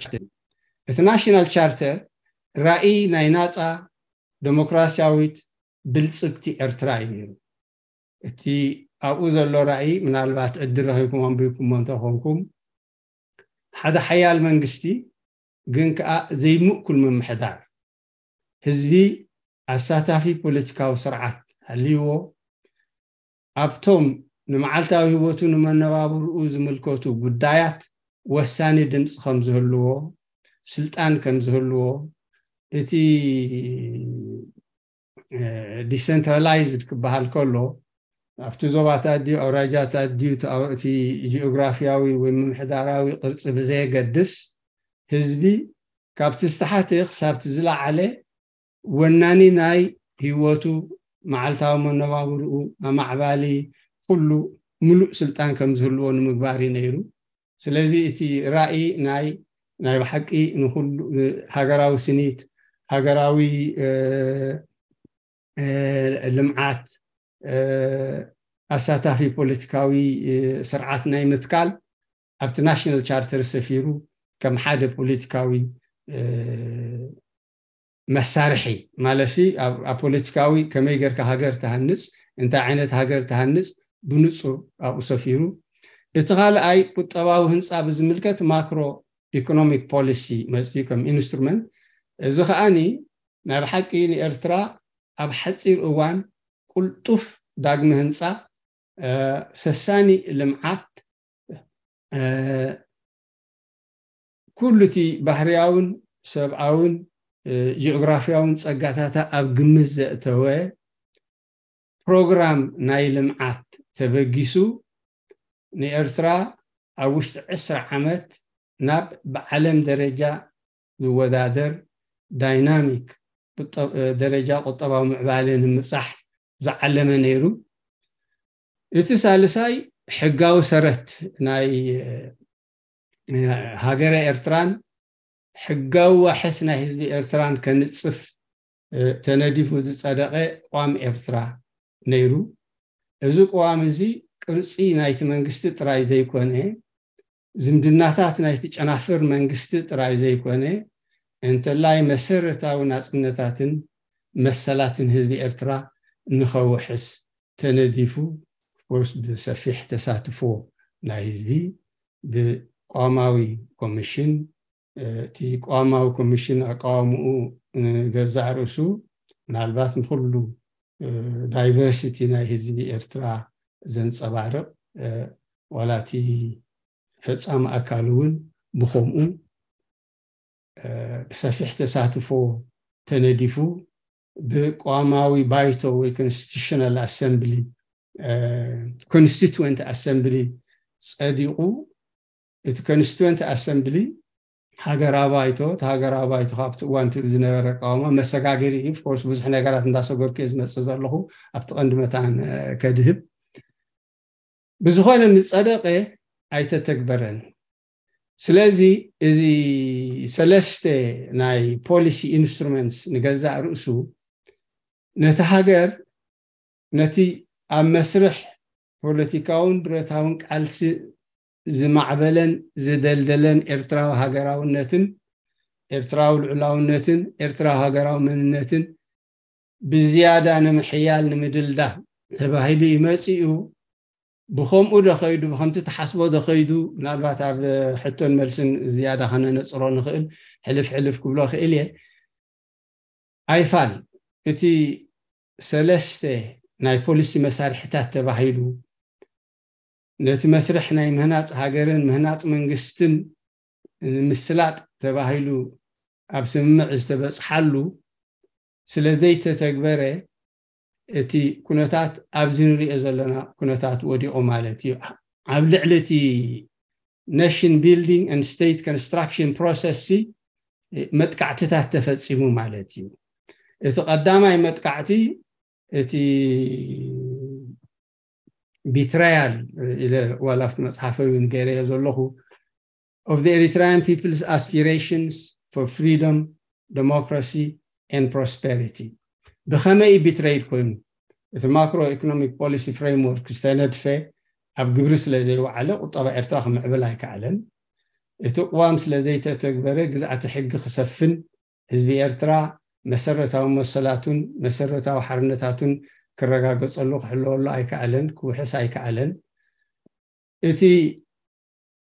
ቻርተር። እቲ ናሽናል ቻርተር ራእይ ናይ ናፃ ዴሞክራሲያዊት ብልፅግቲ ኤርትራ እዩ ነይሩ። እቲ ኣብኡ ዘሎ ራእይ ምናልባት ዕድል ረኺብኩም ኣንቢብኩሞ እንተኾንኩም፣ ሓደ ሓያል መንግስቲ ግን ከኣ ዘይምእኩል ምምሕዳር፣ ህዝቢ ኣሳታፊ ፖለቲካዊ ስርዓት ሃልይዎ፣ ኣብቶም ንመዓልታዊ ህይወቱ ንመነባብርኡ ዝምልከቱ ጉዳያት ወሳኒ ድምፂ ከም ዝህልዎ፣ ስልጣን ከም ዝህልዎ፣ እቲ decentralized ክበሃል ከሎ ኣብቲ ዞባታት ድዩ ኣውራጃታት ድዩ እቲ ጂኦግራፊያዊ ወይ ምምሕዳራዊ ቅርፂ ብዘየገድስ ህዝቢ ካብቲ ዝተሓተ ክሳብቲ ዝለዓለ ወናኒ ናይ ህይወቱ፣ መዓልታዊ መነባብርኡ፣ ኣማዕባሊ፣ ኩሉ ምሉእ ስልጣን ከም ዝህልዎ ንምግባር እዩ ነይሩ። ስለዚ እቲ ራእይ ናይ ናይ ብሓቂ ንኩሉ ሃገራዊ ስኒት፣ ሃገራዊ ልምዓት፣ ኣሳታፊ ፖለቲካዊ ስርዓት ናይ ምትካል ኣብቲ ናሽናል ቻርተር ሰፊሩ ከም ሓደ ፖለቲካዊ መሳርሒ ማለትሲ ኣብ ፖለቲካዊ ከመይ ጌርካ ሃገር ትሃንፅ፣ እንታይ ዓይነት ሃገር ትሃንፅ ብንፁር ኣብኡ ሰፊሩ። እቲ ካልኣይ ቁጠባዊ ህንፃ ብዝምልከት ማክሮ ኢኮኖሚክ ፖሊሲ መፅዩ ከም ኢንስትሩመንት። እዚ ከዓኒ ናይ ብሓቂ ንኤርትራ ኣብ ሓፂር እዋን ቁልጡፍ ዳግመ ህንፃ፣ ሰሳኒ ልምዓት፣ ኩሉ እቲ ባህርያውን ሰብኣውን ጂኦግራፍያውን ፀጋታታ ኣብ ግምት ዘእተወ ፕሮግራም ናይ ልምዓት ተበጊሱ ንኤርትራ ኣብ ውሽጢ ዕስራ ዓመት ናብ ብዓለም ደረጃ ዝወዳደር ዳይናሚክ ደረጃ ቁጠባዊ ምዕባለ ንምብፃሕ ዝዓለመ ነይሩ። እቲ ሳልሳይ ሕጋዊ ሰረት ናይ ሃገረ ኤርትራን ሕጋዊ ዋሕስ ናይ ህዝቢ ኤርትራን ከንፅፍ ተነዲፉ ዝፀደቐ ቅዋም ኤርትራ ነይሩ። እዚ ቅዋም እዚ ቅርፂ ናይቲ መንግስቲ ጥራይ ዘይኮነ፣ ዝምድናታት ናይቲ ጨናፍር መንግስቲ ጥራይ ዘይኮነ፣ እንተላይ መሰረታዊ ናፅነታትን መሰላትን ህዝቢ ኤርትራ ንኸውሕስ ተነዲፉ፣ ኦፍኮርስ ብሰፊሕ ተሳትፎ ናይ ህዝቢ፣ ብቋማዊ ኮሚሽን፣ እቲ ቋማዊ ኮሚሽን ኣቃዋምኡ ንገዛእ ርእሱ ምናልባት ንኩሉ ዳይቨርሲቲ ናይ ህዝቢ ኤርትራ ዘንፀባርቕ፣ ዋላ እቲ ፈፃሚ ኣካል እውን ብኸምኡ ብሰፊሕ ተሳትፎ ተነዲፉ ብቋማዊ ባይቶ ወይ ኮንስቲቱሽናል ኣሰምብሊ፣ ኮንስቲቱወንት ኣሰምብሊ ጸዲቑ፣ እቲ ኮንስቲቱወንት ኣሰምብሊ ሃገራዊ ባይቶ፣ እቲ ሃገራዊ ባይቶ ካብቲ እዋን እቲ ዝነበረ ኣቃውማ መሰጋገሪ እዩ። ኦፍኮርስ ብዙሕ ነገራት እንዳሰገርኩ እየ ዝመጽእ ዘለኹ ኣብቲ ቀንዲ መታን ከድህብ። ብዝኾነ ምጸደቐ ኣይተተግበረን። ስለዚ እዚ ሰለስተ ናይ ፖሊሲ ኢንስትሩመንትስ ንገዛእ ርእሱ ነቲ ሃገር ነቲ ኣብ መስርሕ ፖለቲካውን ብረታውን ቃልሲ ዝማዕበለን ዝደልደለን ኤርትራዊ ሃገራውነትን ኤርትራዊ ልዑላውነትን ኤርትራዊ ሃገራዊ መንነትን ብዝያዳ ንምሕያል ንምድልዳል ተባሂሉ እዩ መፂኡ። ብኸምኡ ዶ ኸይዱ፣ ብኸምቲ ተሓስቦ ዶ ኸይዱ፣ ምናልባት ኣብ ሕቶን መልስን ዝያዳ ከነነፅሮ ንኽእል፣ ሕልፍ ሕልፍ ክብሎ ክእል እየ። ኣይፋል እቲ ሰለስተ ናይ ፖሊሲ መሳርሕታት ተባሂሉ ነቲ መስርሕ ናይ ምህናፅ ሃገርን ምህናፅ መንግስትን ንምስላጥ ተባሂሉ ኣብ ስምምዕ ዝተበፅሓሉ ስለ ዘይተተግበረ እቲ ኩነታት ኣብዚ ንሪኦ ዘለና ኩነታት ወዲቑ ማለት እዩ። ኣብ ልዕሊ እቲ nation building and state construction process ሲ መጥቃዕትታት ተፈፂሙ ማለት እዩ። እቲ ቀዳማይ መጥቃዕቲ እቲ ቢትራያል ኢለ ዋላ ኣብቲ መፅሓፈይ እውን ገይረዮ ዘለኹ of the Eritrean people's aspirations for freedom, democracy and prosperity ብኸመይ ቢትረይድ ኮይኑ እቲ ማክሮ ኢኮኖሚክ ፖሊሲ ፍሬምወርክ ዝተነድፈ ኣብ ግብሪ ስለ ዘይወዓለ ቁጠባ ኤርትራ ክምዕብል ኣይከኣለን። እቲ ቅዋም ስለ ዘይተተግበረ ግዝኣተ ሕጊ ክሰፍን ህዝቢ ኤርትራ መሰረታዊ መሰላቱን መሰረታዊ ሓርነታቱን ክረጋገጸሉ ክሕለወሉ ኣይከኣለን፣ ክውሕስ ኣይከኣለን። እቲ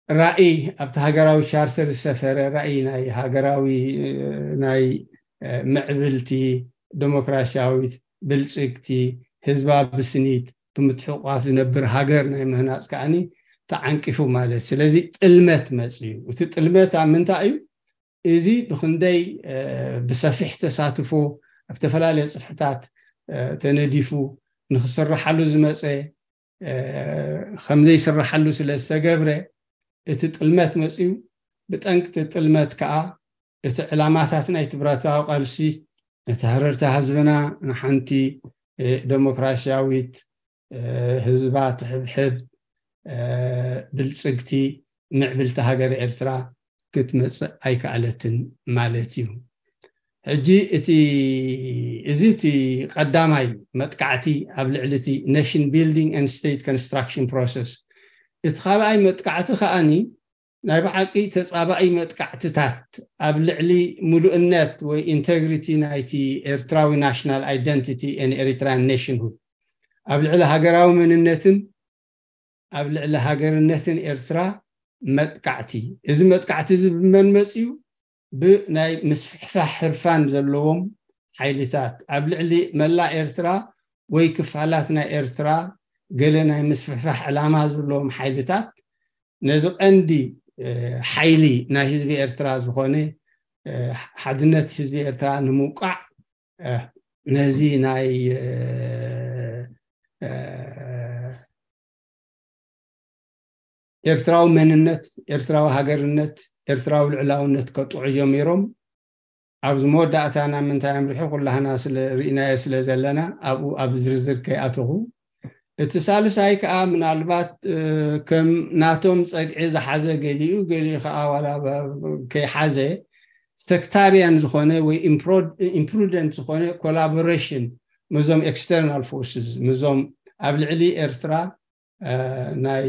ራእይ ኣብቲ ሃገራዊ ቻርተር ዝሰፈረ ራእይ ናይ ሃገራዊ ናይ ምዕብልቲ ዴሞክራሲያዊት ብልጽግቲ ህዝባ ብስኒት ብምትሕቋፍ ዝነብር ሃገር ናይ ምህናጽ ከዓኒ ተዓንቂፉ ማለት ስለዚ ጥልመት መጽዩ። እቲ ጥልመት ኣብ ምንታይ እዩ? እዚ ብክንደይ ብሰፊሕ ተሳትፎ ኣብ ዝተፈላለየ ጽፍሕታት ተነዲፉ ንክስርሓሉ ዝመፀ ከምዘይስርሓሉ ስለ ዝተገብረ እቲ ጥልመት መፅዩ። ብጠንቅቲ ጥልመት ከዓ እቲ ዕላማታት ናይቲ ብረታዊ ቃልሲ ነቲ ሃረርታ ህዝብና ንሓንቲ ደሞክራሲያዊት ህዝባ ትሕብሕብ ብልፅግቲ ምዕብልቲ ሃገር ኤርትራ ክትመፅእ ኣይከኣለትን ማለት እዩ። ሕጂ እቲ እዚ እቲ ቀዳማይ መጥቃዕቲ ኣብ ልዕሊ እቲ nation building and state construction process። እቲ ካልኣይ መጥቃዕቲ ከዓኒ ናይ ብሓቂ ተጻባኢ መጥቃዕትታት ኣብ ልዕሊ ምሉእነት ወይ integrity ናይቲ ኤርትራዊ national identity and Eritrean nationhood፣ ኣብ ልዕሊ ሃገራዊ መንነትን ኣብ ልዕሊ ሃገርነትን ኤርትራ መጥቃዕቲ። እዚ መጥቃዕቲ እዚ ብመን መጽዩ? ብናይ ምስፍሕፋሕ ሕርፋን ዘለዎም ሓይልታት፣ ኣብ ልዕሊ መላእ ኤርትራ ወይ ክፋላት ናይ ኤርትራ ገለ ናይ ምስፍሕፋሕ ዕላማ ዘለዎም ሓይልታት ነዚ ቀንዲ ሓይሊ ናይ ህዝቢ ኤርትራ ዝኾነ ሓድነት ህዝቢ ኤርትራ ንምውቃዕ ነዚ ናይ ኤርትራዊ መንነት፣ ኤርትራዊ ሃገርነት፣ ኤርትራዊ ልዕላውነት ከጥዑ ጀሚሮም። ኣብዚ መወዳእታ ናብ ምንታይ ኣምሪሑ ኩላህና ስለ ርኢናዮ ስለ ዘለና ኣብኡ ኣብ ዝርዝር ከይኣተኹ፣ እቲ ሳልሳይ ከዓ ምናልባት ከም ናቶም ጸግዒ ዝሓዘ ገሊኡ ገሊኡ ከዓ ዋላ ከይሓዘ ሰክታሪያን ዝኾነ ወይ ኢምፕሩደንት ዝኾነ ኮላቦሬሽን ምዞም external forces ምዞም ኣብ ልዕሊ ኤርትራ ናይ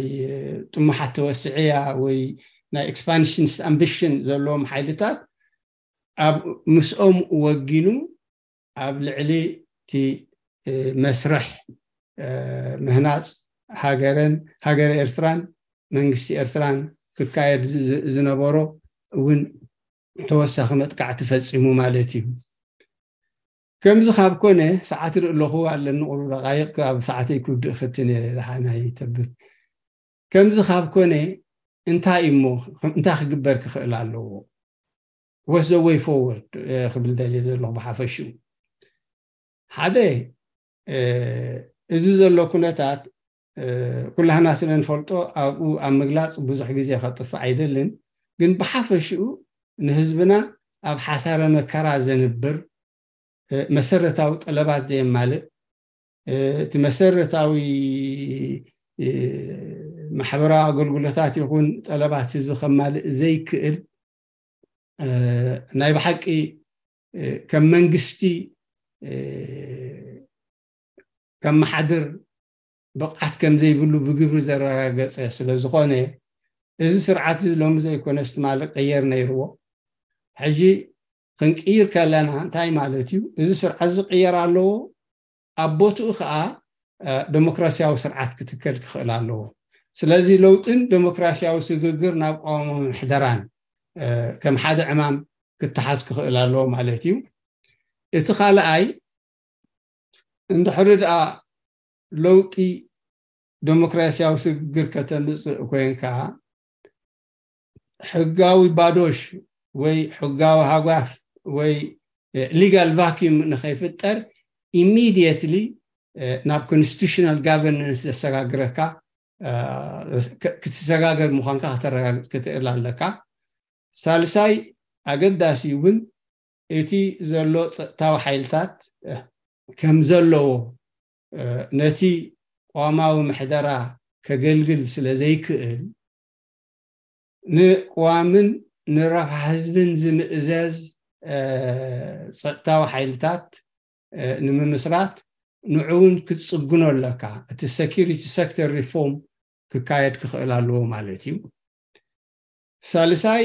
ጥሙሓት ተወስዕያ ወይ ናይ expansionist ambition ዘለዎም ሓይልታት ኣብ ምስኦም ወጊኑ ኣብ ልዕሊ እቲ መስርሕ ምህናፅ ሃገረን ሃገረ ኤርትራን መንግስቲ ኤርትራን ክካየድ ዝነበሮ እውን ተወሳኺ መጥቃዕቲ ፈፂሙ ማለት እዩ። ከምዚ ካብ ኮነ ሰዓት ርኢ ኣለኹ ኣለኒ ቁሩብ ደቃይቅ ኣብ ሰዓተይ ክውድእ ክፍትን እየ ደሓና ይተብል። ከምዚ ካብ ኮነ እንታይ እሞ እንታይ ክግበር ክኽእል ኣለዎ? What's the way forward ክብል ደልየ ዘለኹ ብሓፈሽኡ ሓደ እዚ ዘሎ ኩነታት ኩላህና ስለ ንፈልጦ ኣብኡ ኣብ ምግላፅ ብዙሕ ግዜ ከጥፍእ ኣይደልን። ግን ብሓፈሽኡ ንህዝብና ኣብ ሓሳረ መከራ ዘንብር መሰረታዊ ጠለባት ዘየማልእ እቲ መሰረታዊ ማሕበራዊ ኣገልግሎታት ይኹን ጠለባት ህዝቢ ከማልእ ዘይክእል ናይ ብሓቂ ከም መንግስቲ ከመሓድር ብቕዓት ከም ዘይብሉ ብግብሪ ዘረጋገጸ ስለ ዝኾነ እዚ ስርዓት እዚ ሎሚ ዘይኮነስ ትማሊ ቀየር ነይርዎ። ሕጂ ክንቅይር ከለና እንታይ ማለት እዩ? እዚ ስርዓት እዚ ክቕየር ኣለዎ። ኣብ ቦትኡ ከዓ ዴሞክራሲያዊ ስርዓት ክትከል ክኽእል ኣለዎ። ስለዚ ለውጥን ዴሞክራሲያዊ ስግግር ናብ ቀዋማዊ ምሕደራን ከም ሓደ ዕማም ክተሓዝ ክኽእል ኣለዎ ማለት እዩ። እቲ ካልኣይ እንድሕሪ ደኣ ለውጢ ዴሞክራሲያዊ ስግግር ከተምፅእ ኮይንካ ሕጋዊ ባዶሽ ወይ ሕጋዊ ሃጓፍ ወይ legal vacuum ንኸይፍጠር immediately ናብ constitutional governance ዘሰጋግረካ ክትሰጋገር ምዃንካ ከተረጋግፅ ክትእል ኣለካ። ሳልሳይ ኣገዳሲ እውን እቲ ዘሎ ፀጥታዊ ሓይልታት ከም ዘለዎ ነቲ ቅዋማዊ ምሕደራ ከገልግል ስለ ዘይክእል ንቅዋምን ንረብሓ ህዝብን ዝምእዘዝ ፀጥታዊ ሓይልታት ንምምስራት ንዕውን ክትፅግኖ ኣለካ። እቲ security sector reform ክካየድ ክኽእል ኣለዎ ማለት እዩ። ሳልሳይ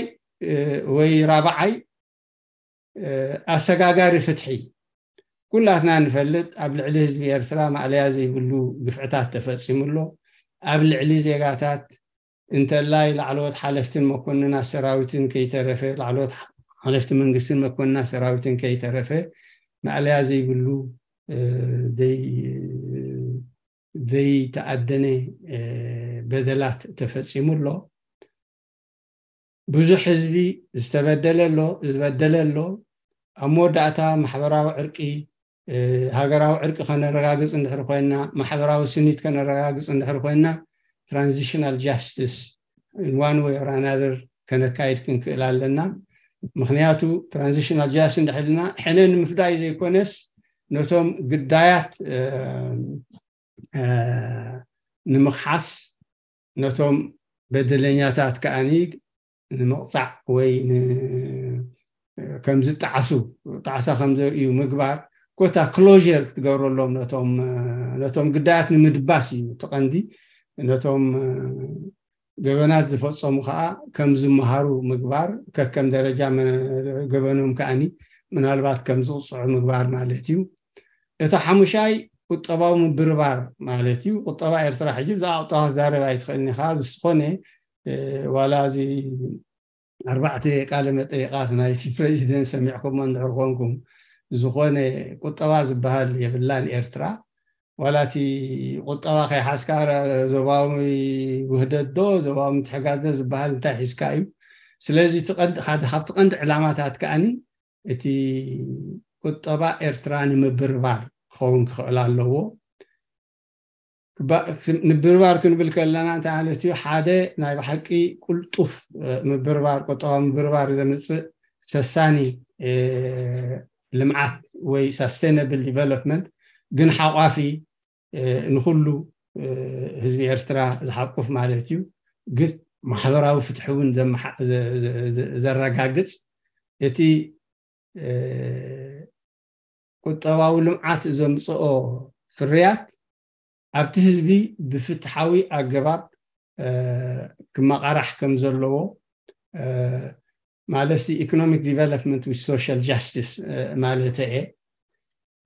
ወይ ራብዓይ ኣሰጋጋሪ ፍትሒ። ኩላትና ንፈልጥ ኣብ ልዕሊ ህዝቢ ኤርትራ ማእለያ ዘይብሉ ግፍዕታት ተፈፂሙ ኣሎ። ኣብ ልዕሊ ዜጋታት እንተላይ ላዕለዎት ሓለፍትን መኮንናት ሰራዊትን ከይተረፈ ላዕለዎት ሓለፍቲ መንግስትን መኮንናት ሰራዊትን ከይተረፈ ማእለያ ዘይብሉ ዘይተኣደነ በደላት ተፈፂሙ ኣሎ። ብዙሕ ህዝቢ ዝተበደለ ኣሎ ዝበደለ ኣሎ። ኣብ መወዳእታ ማሕበራዊ ዕርቂ ሃገራዊ ዕርቂ ከነረጋግፅ እንድሕር ኮይና ማሕበራዊ ስኒት ከነረጋግፅ እንድሕር ኮይና transitional justice one way or another ከነካይድ ክንክእል ኣለና። ምክንያቱ transitional justice እንድሕልና ሕነ ንምፍዳይ ዘይኮነስ ነቶም ግዳያት ንምኽሓስ ነቶም በደለኛታት ከዓኒ ንምቕፃዕ ወይ ከም ዝጣዓሱ ጣዕሳ ከም ዘርእዩ ምግባር ኮታ closure ክትገብረሎም ነቶም ነቶም ግዳያት ንምድባስ እዩ እቲ ቀንዲ ነቶም ገበናት ዝፈጸሙ ከዓ ከም ዝመሃሩ ምግባር፣ ከከም ደረጃ መ-፣ ገበኖም ከኣኒ ምናልባት ከም ዝቕፅዑ ምግባር ማለት እዩ። እቲ ሓሙሻይ ቁጠባዊ ምብርባር ማለት እዩ። ቁጠባ ኤርትራ ሕጂ ብዛዕባ ቁጠባ ክዛረብ ኣይትኽእልን ኢኻ። ዝኾነ፣ እ፣ ዋላ እዚ ኣርባዕተ ቃለ መጠይቓት ናይቲ ፕሬዚደንት ሰሚዕኩሞ እንድሕር ኮንኩም፣ ዝኾነ ቁጠባ ዝበሃል የብላን ኤርትራ። ዋላ እቲ ቁጠባ ከይሓዝካ ረ-፣ ዞባዊ ውህደት ዶ፣ ዞባዊ ምትሕጋዝ ዶ ዝበሃል እንታይ ሒዝካ እዩ? ስለዚ እቲ ቀንዲ፣ ሓደ ካብቲ ቀንዲ ዕላማታት ከኣኒ እቲ ቁጠባ ኤርትራ ንምብርባር ክኸውን ክኽእል ኣለዎ። ክባ-፣ ምብርባር ክንብል ከለና እንታይ ማለት እዩ? ሓደ ናይ ብሓቂ ቁልጡፍ፣ እ፣ ምብርባር፣ ቁጠባዊ ምብርባር ዘምጽእ ሰሳኒ፣ እ፣ ልምዓት ወይ ሳስቴነብል ዲቨሎፕመንት፣ ግን ሓቋፊ፣ እ፣ ንኹሉ፣ እ፣ ህዝቢ ኤርትራ ዝሓቁፍ ማለት እዩ። ግን ማሕበራዊ ፍትሒ እውን ዘመሓ-፣ ዘ-፣ ዘ-፣ ዘ-፣ ዘረጋግጽ፣ እቲ፣ እ፣ ቁጠባዊ ልምዓት ዘምጽኦ ፍርያት ኣብቲ ህዝቢ ብፍትሓዊ ኣገባብ፣ እ፣ ክመቓራሕ ከም ዘለዎ፣ እ፣ ማለት ኢኮኖሚክ ዲቨሎፕመንት ዊዝ ሶሻል ጃስቲስ፣ እ፣ ማለት እየ።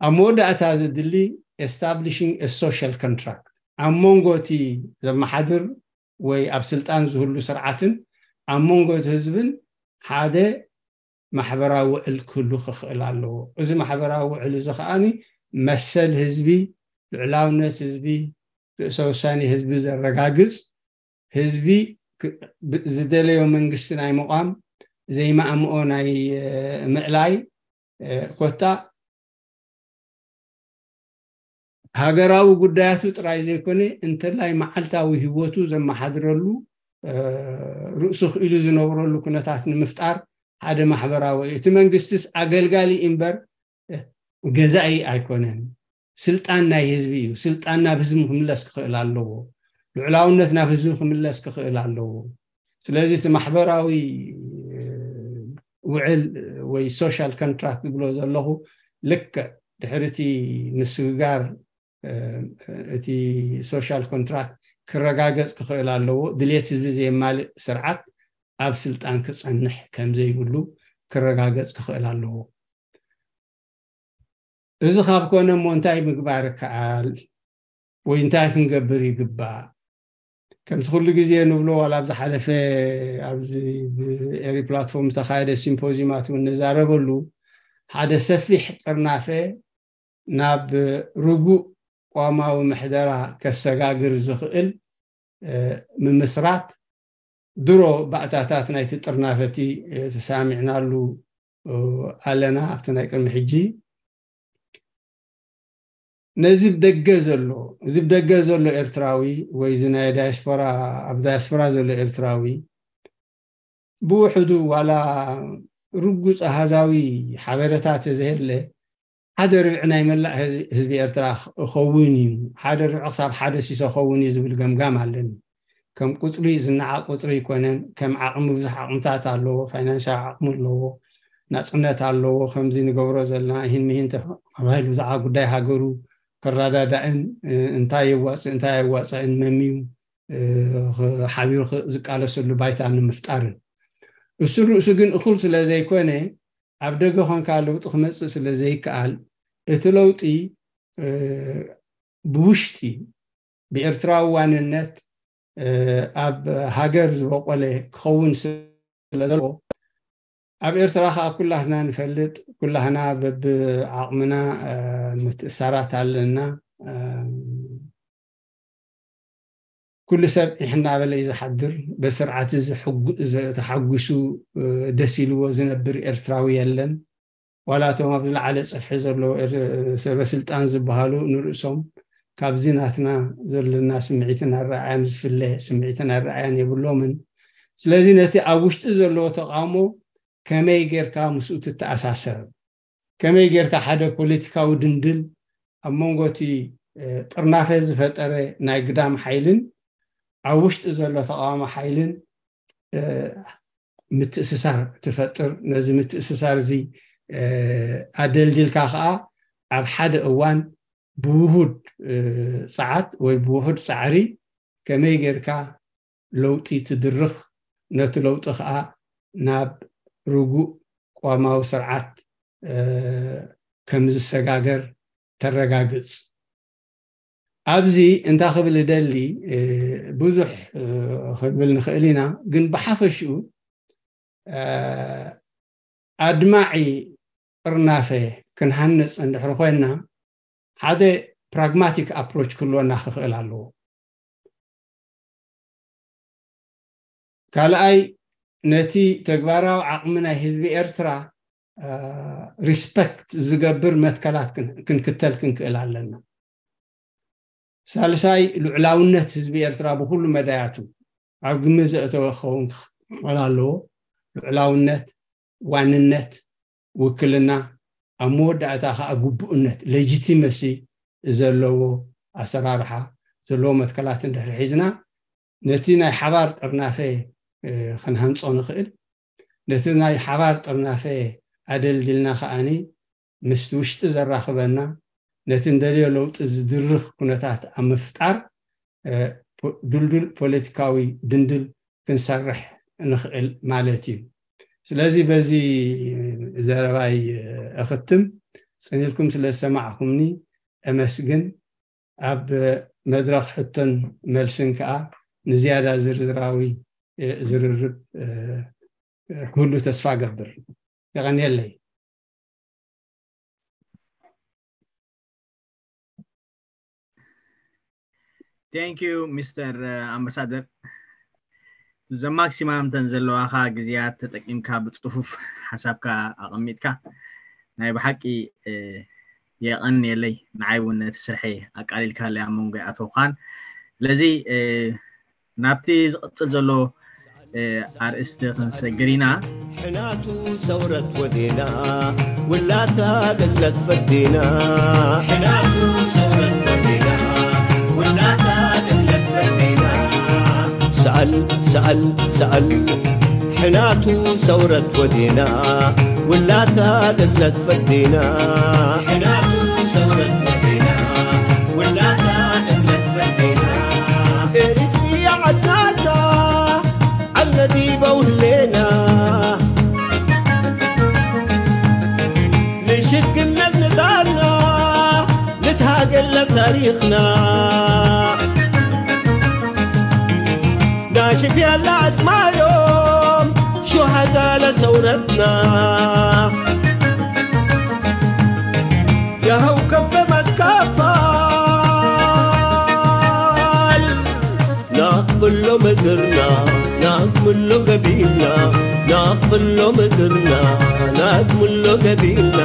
ኣብ መወዳእታ ዘድሊ ኤስታብሊሽንግ ሶሻል ኮንትራክት ኣብ መንጎ እቲ ዘመሓድር ወይ ኣብ ስልጣን ዝህሉ ስርዓትን ኣብ መንጎ እቲ ህዝብን ሓደ ማሕበራዊ ውዕል ክህሉ ክኽእል ኣለዎ። እዚ ማሕበራዊ ውዕል እዚ ከኣኒ መሰል ህዝቢ፣ ልዑላውነት ህዝቢ፣ ርእሰ ውሳኔ ህዝቢ ዘረጋግጽ፣ ህዝቢ ክ-፣ ብ-፣ ዝደለዮ መንግስቲ ናይ ምቋም፣ ዘይማእምኦ ናይ፣ እ፣ ምእላይ፣ እ፣ ኮታ ሃገራዊ ጉዳያቱ ጥራይ ዘይኮነ፣ እንተላይ መዓልታዊ ህይወቱ ዘመሓድረሉ፣ እ፣ ርእሱ ክኢሉ ዝነብረሉ ኩነታት ንምፍጣር ሓደ ማሕበራዊ፣ እቲ መንግስትስ ኣገልጋሊ እምበር፣ እ፣ ገዛኢ ኣይኮነን። ስልጣን ናይ ህዝቢ እዩ። ስልጣን ናብ ህዝቢ ክምለስ ክኽእል ኣለዎ። ልዑላውነት ናብ ህዝቢ ክምለስ ክኽእል ኣለዎ። ስለዚ እቲ ማሕበራዊ፣ እ፣ ውዕል ወይ ሶሻል ኮንትራክት ዝብሎ ዘለኹ ልክዕ ድሕሪ እቲ ምስግጋር፣ እ፣ እቲ ሶሻል ኮንትራክት ክረጋገጽ ክኽእል ኣለዎ። ድሌት ህዝቢ ዘየማልእ ስርዓት ኣብ ስልጣን ክጸንሕ ከም ዘይብሉ ክረጋገጽ ክኽእል ኣለዎ። እዚ ካብ ኮነ እሞ እንታይ ምግባር ይከኣል ወይ እንታይ ክንገብር ይግባእ? ከምቲ ኩሉ ግዜ ንብሎ፣ ዋላ ኣብ ዝሓለፈ ኣብዚ ብኤሪ ፕላትፎርም ዝተኻየደ ሲምፖዚማት እውን ንዛረበሉ፣ ሓደ ሰፊሕ ጥርናፈ ናብ ርጉእ ቅዋማዊ ምሕደራ ከሰጋግር ዝኽእል፣ እ፣ ምምስራት ድሮ ባእታታት ናይቲ ጥርናፈ እቲ፣ እ፣ ተሳሚዕናሉ፣ እ፣ ኣለና። ኣብቲ ናይ ቅድሚ ሕጂ ነዚ ብደገ ዘሎ፣ እዚ ብደገ ዘሎ ኤርትራዊ ወይ እዚ ናይ ዳያስፖራ፣ ኣብ ዳያስፖራ ዘሎ ኤርትራዊ ብውሕዱ ዋላ ርጉጽ ኣሃዛዊ ሓበሬታ ተዘየለ፣ ሓደ ርብዒ ናይ መላእ ህዝ-፣ ህዝቢ ኤርትራ ክኸውን እዩ፣ ሓደ ርብዒ ክሳብ ሓደ ሲሶ ክኸውን እዩ ዝብል ገምጋም ኣለኒ። ከም ቁጽሪ ዝነዓቕ ቁጽሪ ኣይኮነን። ከም ዓቕሚ ብዙሕ ዓቕምታት ኣለዎ፣ ፋይናንሳዊ ዓቕሚ ኣለዎ፣ ናጽነት ኣለዎ። ከምዚ ንገብሮ ዘለና ይህን ምሂን ተባሂሉ ብዛዕባ ጉዳይ ሃገሩ ክረዳዳእን፣ እ፣ እንታይ የዋጽእ እንታይ ኣየዋጽእን መምዩ፣ እ፣ ኽ-፣ ሓቢሩ ኽ-፣ ዝቃለሰሉ ባይታ ንምፍጣርን። እሱ ርእሱ ግን እኹል ስለ ዘይኮነ፣ ኣብ ደገ ኾንካ ለውጢ ክመጽእ ስለ ዘይከኣል፣ እቲ ለውጢ፣ እ፣ ብውሽጢ ብኤርትራዊ ዋንነት፣ እ፣ ኣብ ሃገር ዝበቆለ ክኸውን ስለ ዘለዎ፣ ኣብ ኤርትራ ኸኣ ኩላህና ንፈልጥ፣ ኩላህና በብዓቕምና፣ እ፣ ምትእሳራት ኣለና። እ፣ ኩሉ ሰብ ኢሕ እናበለ እዩ ዝሓድር። በስርዓት እዚ ሕጉ-፣ ዘ-፣ ተሓጒሱ፣ እ፣ ደስ ኢልዎ ዝነብር ኤርትራዊ የለን። ዋላ እቶም ኣብ ዝለዓለ ጽፍሒ ዘለዉ ኤር-፣ ሰበ ስልጣን ዝበሃሉ ንርእሶም ካብዚ ናትና ዘለና ስምዒትን ኣረኣያን ዝፍለ ስምዒትን ኣረኣያን የብሎምን። ስለዚ ነቲ ኣብ ውሽጢ ዘለዎ ተቃውሞ ከመይ ጌርካ ምስኡ ትተኣሳሰር? ከመይ ጌርካ ሓደ ፖለቲካዊ ድንድል ኣብ መንጎ እቲ፣ እ፣ ጥርናፈ ዝፈጠረ ናይ ግዳም ሓይልን ኣብ ውሽጢ ዘሎ ተቃዋሚ ሓይልን፣ እ፣ ምትእስሳር ትፈጥር? ነዚ ምትእስሳር እዚ፣ እ፣ ኣደልዲልካ ከኣ ኣብ ሓደ እዋን ብውሁድ፣ እ፣ ጸዓት ወይ ብውሁድ ጻዕሪ ከመይ ጌርካ ለውጢ ትድርኽ፣ ነቲ ለውጢ ከዓ ናብ ርጉእ ቅዋማዊ ስርዓት ከም ዝሰጋገር ተረጋግፅ። ኣብዚ እንታይ ክብል እደሊ፣ ብዙሕ ክንብል ንኽእል ኢና፣ ግን ብሓፈሽኡ ኣድማዒ ጥርናፈ ክንሃንፅ እንድሕር ኮይንና ሓደ pragmatic approach ክህልወና ክኽእል ኣለዎ። ካልኣይ፣ ነቲ ተግባራዊ ዓቕሚ ናይ ህዝቢ ኤርትራ respect ዝገብር መትከላት ክንክተል ክንክእል ኣለና። ሳልሳይ፣ ልዑላውነት ህዝቢ ኤርትራ ብኩሉ መዳያቱ ኣብ ግምት ዘእተወ ክኸውን ክኽእል ኣለዎ። ልዑላውነት፣ ዋንነት፣ ውክልና፣ ኣብ መወዳእታ ከዓ ግቡእነት፣ legitimacy ዘለዎ ኣሰራርሓ ዘለዎ መትከላት እንድሕር ሒዝና፣ ነቲ ናይ ሓባር ጥርናፈ ክንሃንፆ ንኽእል። ነቲ ናይ ሓባር ጥርናፈ ኣደልዲልና ከዓኒ ምስቲ ውሽጢ ዘራኽበና፣ ነቲ እንደልዮ ለውጢ ዝድርኽ ኩነታት ኣብ ምፍጣር ድልዱል ፖለቲካዊ ድንድል ክንሰርሕ ንኽእል ማለት እዩ። ስለዚ በዚ ዘረባይ እኽትም። ፅን ኢልኩም ስለ ዝሰማዕኩምኒ እመስግን። ኣብ መድረኽ ሕቶን መልስን ከዓ ንዝያዳ ዝርዝራዊ ዝርርብ ክህሉ ተስፋ ገብር። የቐንየለይ። Thank you Mister ኣምባሳደር። The maximum ተን ዘለዋኻ ግዜያት ተጠቂምካ ብፅፉፍ ሓሳብካ ኣቐሚጥካ ናይ ብሓቂ የቐንየለይ። ንዓይ እውን ነቲ ስርሐይ ኣቃሊልካለይ ኣብ መንጎ ኣተውካን። ስለዚ ናብቲ ዝቕፅል ዘሎ ኣርእስቲ ክንሰግር ኢና። ሕናቱ ሰውረት ወዴና ውላታ ልግለት ፈዴና። ሕናቱ ሰውረት ወዴና ውላታ ልግለት ፈዴና። ሰኣል ሰኣል ሰኣል ሕናቱ ሰውረት ወዴና ውላታ ልግለት ፈዴና። ሕናቱ ሰውረት ወዴና ውላታ ልግለት ፈዴና። ኤሪትሪያ ዓድናታ ዓነዲበው ህሌና። ንሽግነት ንዳና ንትሃገለ ታሪኽና። ናሽብ ያላ ኣጥማዮም ሹሃዳ ለሰውረትና። ያኸው ከፈ መትከፋል ናቕብሎ ምድርና ናቕብሎ ገቢና ናቕብሎ ምድርና ናቕብሎ ገቢና።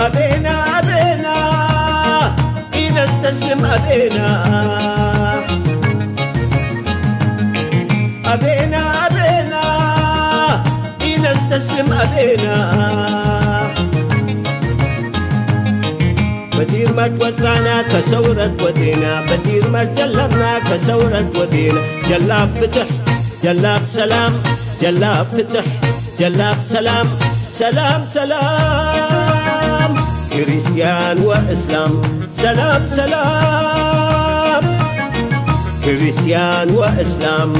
ኣቤና ኣቤና ኢነስተስልም ኣቤና። ኣቤና ኣቤና ኢነስተስልም ኣቤና። በዲር መትወፃና ከሰውረት ወዴና በዲር መዘለምና ከሰውረት ወዴና። ጀላብ ፍትሕ ጀላብ ሰላም ጀላብ ፍትሕ ጀላብ ሰላም። ሰላም ሰላም ክርስቲያን ወእስላም። ሰላም ሰላም ክርስቲያን ወእስላም።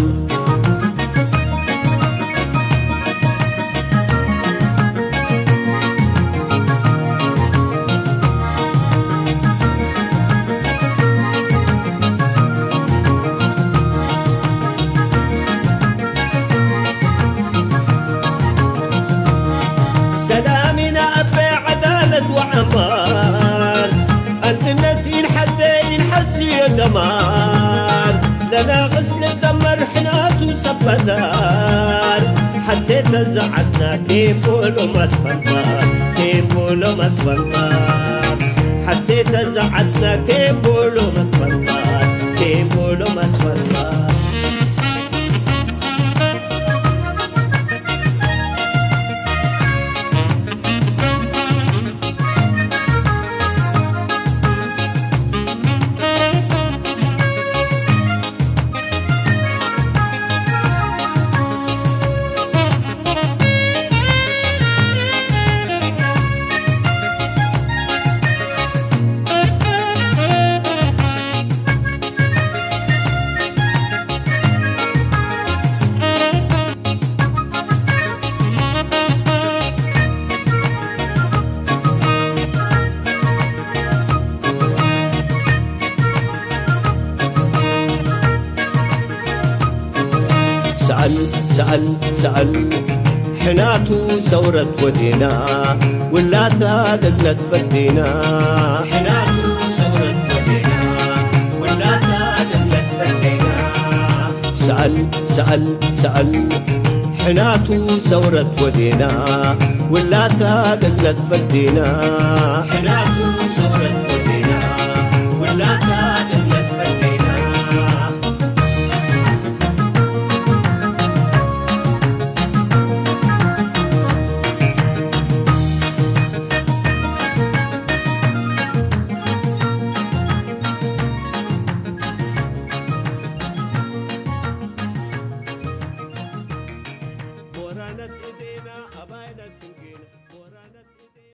ሰላሚና ኣበ ዓዳለት ወዓማር። ኣንድነት ይንሓዘ ይንሓዝዮ ደማር። ለናቕስ ንደመር ሕናቱ ሰበዳር። ሓቴተ ዝዓትና ኬም ቦሎ መትፈንታ ኬም ቦሎ መትፈንታ። ሓቴተ ዝዓትና ኬም ቦሎ መትፈንታ ኬም ቦሎ መትፈንታ። سأل سأل حناتو ثورة ودينا، ولاتا لقلت فدينا. حناتو ثورة ودينا، ولاتا لقلت فدينا. سأل سأل سأل حناتو ثورة ودينا، ولاتا لقلت فدينا. حناتو ثورة ودينا، ولاتا لقلت فدينا. ሞራነት እዴና ኣባይነት